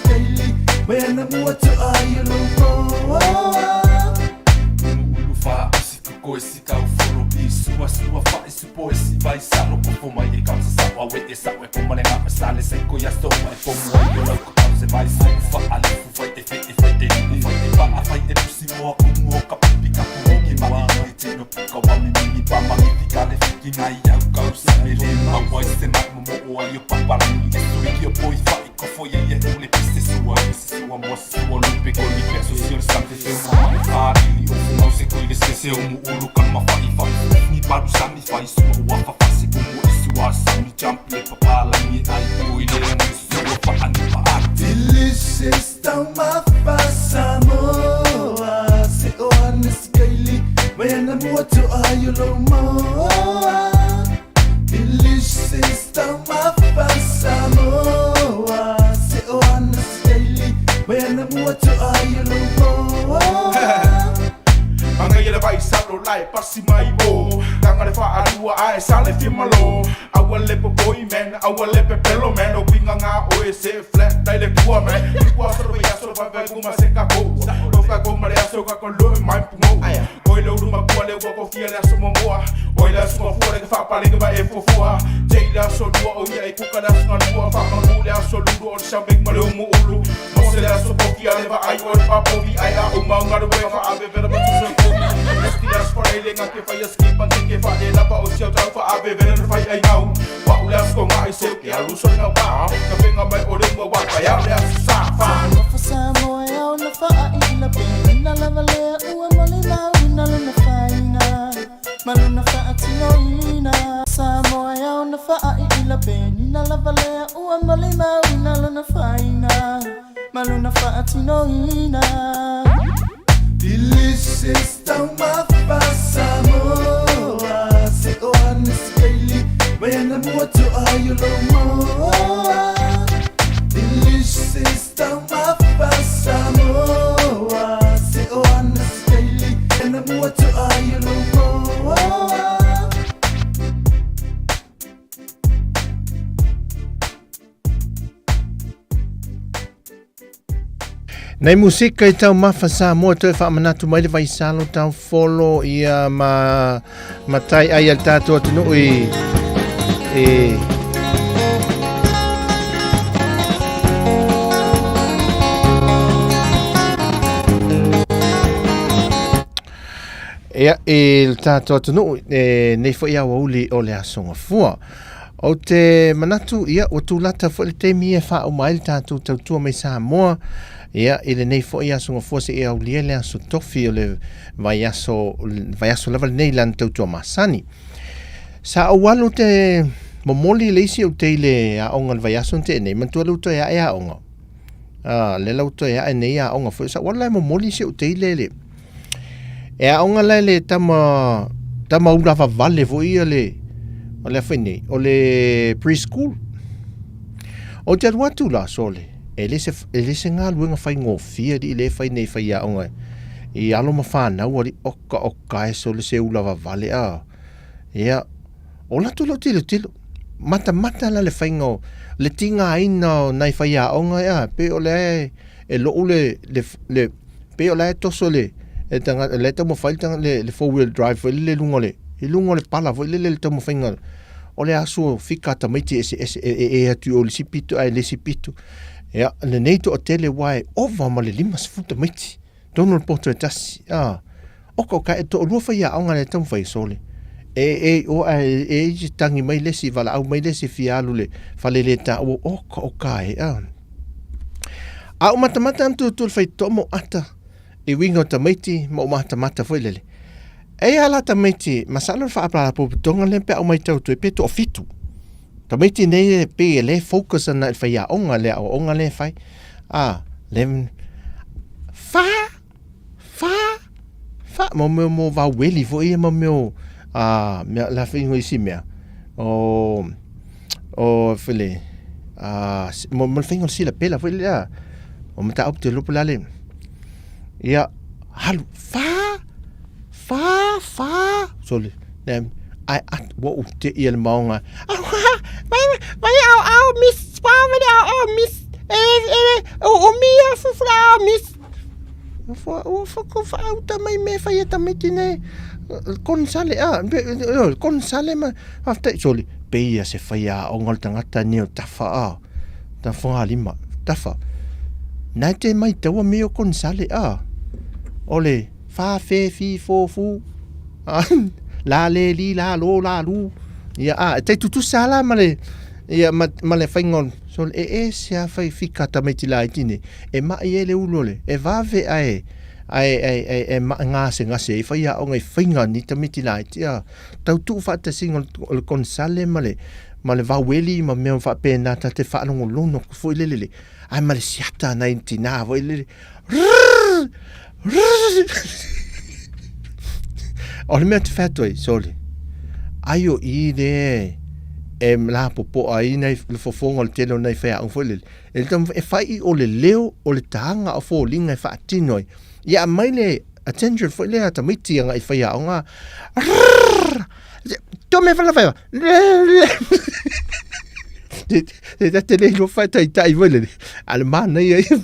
skaili Mai ana mua tu ai o lou moa. Ulu fa si ko si kau folo bi sua sua fa si po si vai sa lo po mai e kau sa wa we e sa we ko male nga sa le se ko ya so wa po mo yo lo ko kau se vai sa fa ale fu fai e fe e fai e ni fai e pa a fai e pu si mo ko mo ka pi ka pu ki ma i ti no pu ka wa mi mi pa ma i ka le fi ki ngai au kau sa me le ma wa se ma mo mo o ai o pa pa la ni e su i o po i fa i ko fo ye ye o le piste sua sua mo sua lu pe ko li pe so si o sa te fe ma ma fa i o fu mau se ko i le se se o mu ulu ka ma fa i fa ni pa du sa mi fa i sua wa fa fa se ko mo i sua sa mi jump le pa pa la ni ai o i le mo sua fa ani pa a. Delicious taumafa Samoa Se o ana skaili Mai ana mua tu ai o lou moa. Delicious taumafa Samoa Se o ana skaili Mai ana mua tu ai o lou moa. Manga le vai sa lo lai pasi mai o Tanga le fa alua ae sa le fi malo. Aua le popoi man, aua le pepelo man. O winga ngā oe se flat dai le kua man. Kua so le aso vai vai kuma se ka ko. O ka ko mare aso ka ko lo mai pungo. Oi le uru makua le ua ko fia le aso momoa. Oi le aso mafua le ka fa pale ka ba e fofua. Jay le aso lua o ia e kuka le aso ngā lua. Fa mangu le aso lulu o le shamik ma le umu ulu. Mose le aso poki a le va ai o le pa povi ai a o maunga le wea fa ave vera ma tusa kovi. Eski le aso whare le ngā ke whai a ski pan te ke wha le lapa o siau tau fa ave vera na whai ai ngau. Wa u le aso ko ngā i seu ke alu so le ngau pa. Ka whenga mai o le mua wa pa iau le aso sa fa. Taumafa Samoa e au na faa'i la penina lava lea ua molimauina lona faiga ma lona faatinoina. Samoa e au na faa'i la penina lava lea ua molimauina lona faiga ma lona faatinoina. Delicious taumafa Samoa Se o ana skaili Mai ana mua tu ai o lou moa. Delicious taumafa Samoa Se o ana skaili Ana mua tu ai o lou moa. Nei musika i taumafa Samoa toe faamanatu mai le vaisalo taufolo ia ma matai ai a le tatou atunuu i e Ia, i le tatou atunuu e nei foi aoauli o le Aso Gafua. Ou te manatu, ia, ua tulata foi le taimi e faauma ai le tatou tautua mai Samoa, ia, i lenei foi Aso Gafua seia aulia le aso tofi o le vaiaso, vaiaso lava lenei i lana tautua masani. Sa ou alu te momoli le isi ou te i le aoga i le vaiaso na tea nei, manatua lea ua toe ae aoga. A, lea la ua toe ae nei aoga foi, sa ou alu la e momoli isi ou te i le, le, E aoga la le tama tama ula vavale foi ia le o le foi nei o le preschool. O te alu atu la sole e le se e le se galuega faigofie alii le fai nei faiaoga i alo ma fanau alii oka oka e sole se ula vavale a. Ia o latou lau tilotilo matamata la le faiga o le tigaina o nai faiaoga ea pei o le e lou le le le pei o la e toso le e tanga le taumafai le tanga le, le 4 wheel drive foi le luga o le i luga o le pala foi le le taumafaiga o le aso fika tamaiti ese ese e, e, e atu i o le isi pito ae le isi pito. Ia lenei toatele ua e ova ma le 50 tamaiti tonu o le poto e tasi a oka oka e toalua faiaoga le taumafai sole e e o ae e i tangi mai le isi valaau mai le isi fia alu le fale le taua oka oka e a. A o matamata ana tutu le faitotoa mo ata i uiga o tamaiti ma o matamata foi lele. Eia la tamaiti, masalo le faapalapotopotoga lea pe a o matau atu ai pe toafitu. Tamaiti nei e pei e le focus ana i le faiaoga, le aoaoga lea e fai. A, le fa, fa, fa, mo mea mo vaueli foi ia ma mea o, a, mea, la faiga o isi mea, o, o, foi le, a, mo, mo le faiga o le silapela foi lea, o mataupu te iloa po o le a le, ia, alu, fa, fa, fa, sole, le, ae, a, ua ou te ia le maoga, mai, mai, au, au, miss, fa, mai, au, au, miss. E, e, o, o mia fufula mis. Ua fako faauta mai mea fai e tamaiti nei. Konisale, a, konisale ma, faafetai, soli, pei ia se faiaoga o le tagata nei o Tafa, a, Tafagalima, Tafa. Na e te maitaua mea o konisale, a, o le fa, fe, fi, fo, fu, a, la, le, li, la, lo, la, lu, ia, a, e tai tutusa la ma le, ia, ma, ma le faiga o, soli, e ese a fai fika tamaiti laiti nei. E maʻi ai le ulu o le, e vave ae, ae, ae, ae, e maʻi gasegase ai faiaoga i faiga ni tamaiti laiti a tau tuu faatasiga o le konisale ma le, ma le vaueli ma mea faapena ta te faalogologo atu foi lele le, ae ma le siata nai tinā foi lele, rrrr, rrrr. O le mea te fai atu ai, sole, ai o i le e lapopoa ai nai le fofoga o le tele o nai faiaoga foi lele, E le taumafai e fai i o le leo o le taga o foliga e faatino ai. Ia aumai le attention foi lea a tamaiti agai i faiaoga. Tua mea whana whaiwa. Te te te le iloa whaitaitai foi lele. A le manaia ia.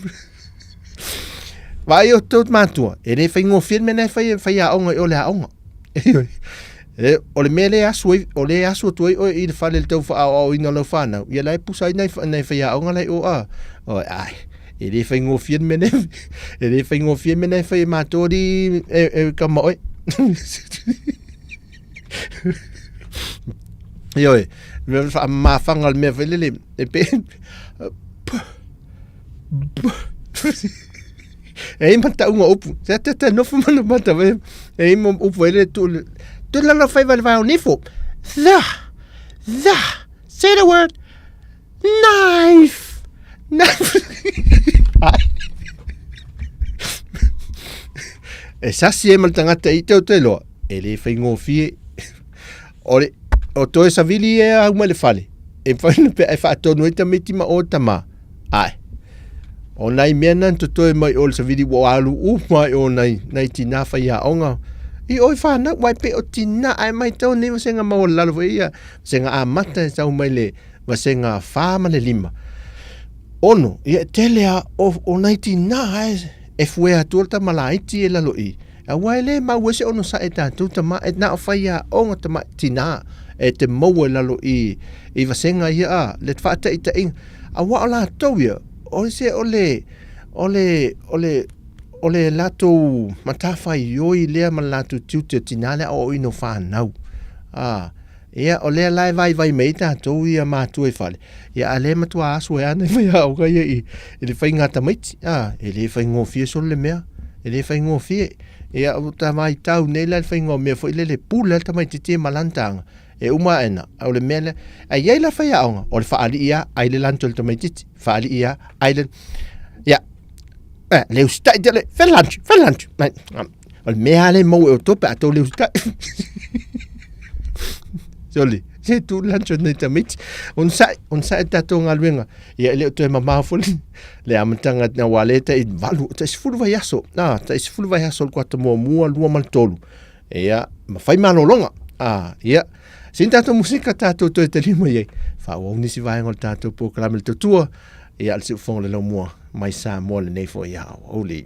Vaai o tō mātua, e le whaingofie le mea nei whai, whai aoga i o le aoga. E, o le mea le asu ai, o le asu atu ai oe i le fale le tau whaaoaoina o lau whanau, ia la e pusa ai nai, nai whaiaonga lai o a. O, ai, e le whaingofie le mea nei, e le whaingofie le mea nei whai e mātori e, e kama oe. Ioe, mea whaamawhanga le mea whailele, e pe, E i mata unga upu. Se te te nofo mana mata we. E i mo upu ele tu tu la la fai vale vai nifo. The the say the word knife. Knife. E sasi e ma le tagata i te o te loa. E le whaingofie. O le o toe savili e au mai le fale. E whaina pe e whaatonu e tamaiti ma o tama. Ae. O nai mea na totoe mai o le savili ua alu uma ai o nai, nai tinā whaiaonga. I oi whānau, wai pe o tinā ai mai tau nei vasenga maualalo foi ia, vasenga amata e tau mai le vasenga whā ma le lima. Ono, ia e tele a o, o nai tinā ai e fuea atu o le tama laiti e lalo i. Aua e le mau e se ono sa e tātou tama, e nā o whaiaonga tama tinā e te maua e lalo i, i vasenga ia a, le whaataitainga. Aua o latou ia, o se o le, o le, o le, o le latou matawhaioi lea ma le latou tiute o tinā lea o ino whanau. A, ia, o lea la e vaivai mai tātou ia mātua i whale. Ia, a le matua aso e ana i whai aoga ia i, i le whai ngā tamaiti. A, e le whai ngōwhie solo le mea. E le whai ngōwhie. Ia, o tā mai tau nei la le whai ngō mea foi le le pule le tamaiti te malantanga. E uma aena, o le mea lea, a i ai la faiaoga, o le faalii lava, ai le lanto i le tamaitiiti, faalii lava, ai le, ia, eh, le usitai tele, fai le lanto, fai le lanto. O le mea lava lea e maua e outou pe a tou le usitai. Sole, se tu le lanto nei tamaiti. Onosai, onosai le tatou galuega. Ia, e le o toe mamao foi le, le amataga aua lea e tai valu, tai sefulu vaiaso, a, tai sefulu vaiaso o le kuata muamua, lua ma le tolu. Ia, ma fai malologa. Ah, ia. Sin tātou musika tātou toe te lima i ai. Whaau nisi vaenga o le tātou pōkalame le tautua. Ia, le siufonga le laumua mai Samoa lenei foi ia au. Holy.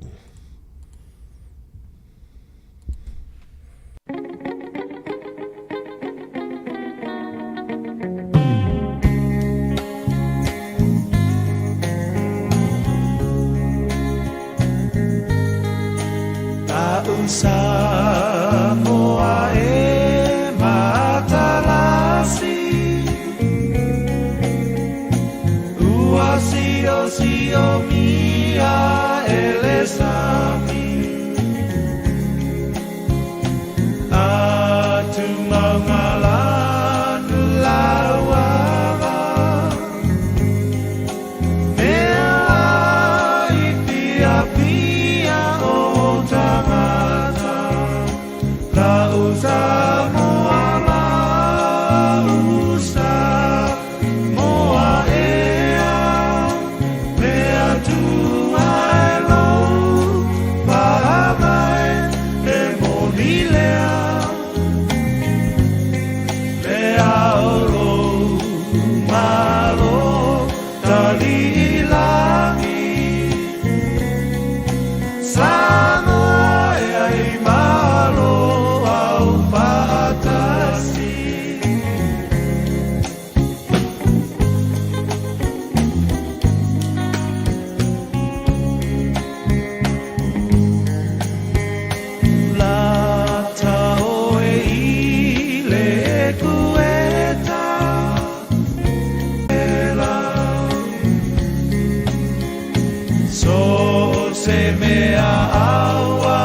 se mea aua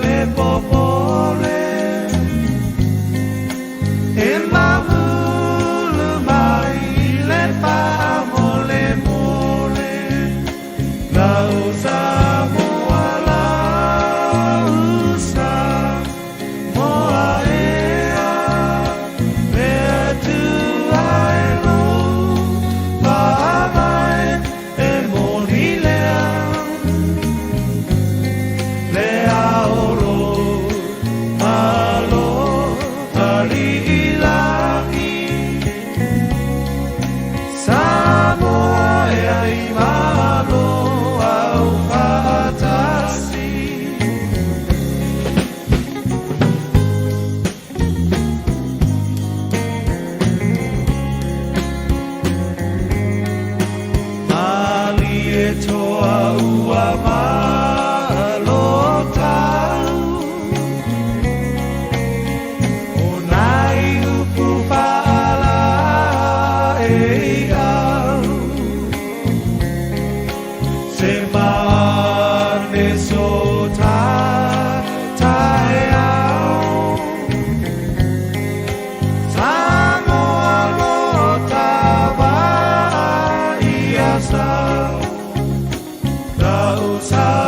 le popole E mamulu mai le faamolemole Lau Samoa lau Samoa ea Le Atua e lou faavae e moni lea Le ao lou Malo alii lagi Samoa ea i Malo aufaatasi. Malie toa ua malo tau O nai upu faalaeiau Se maane so ta taeao Samoa lo ta va ia sau Lau Samoa.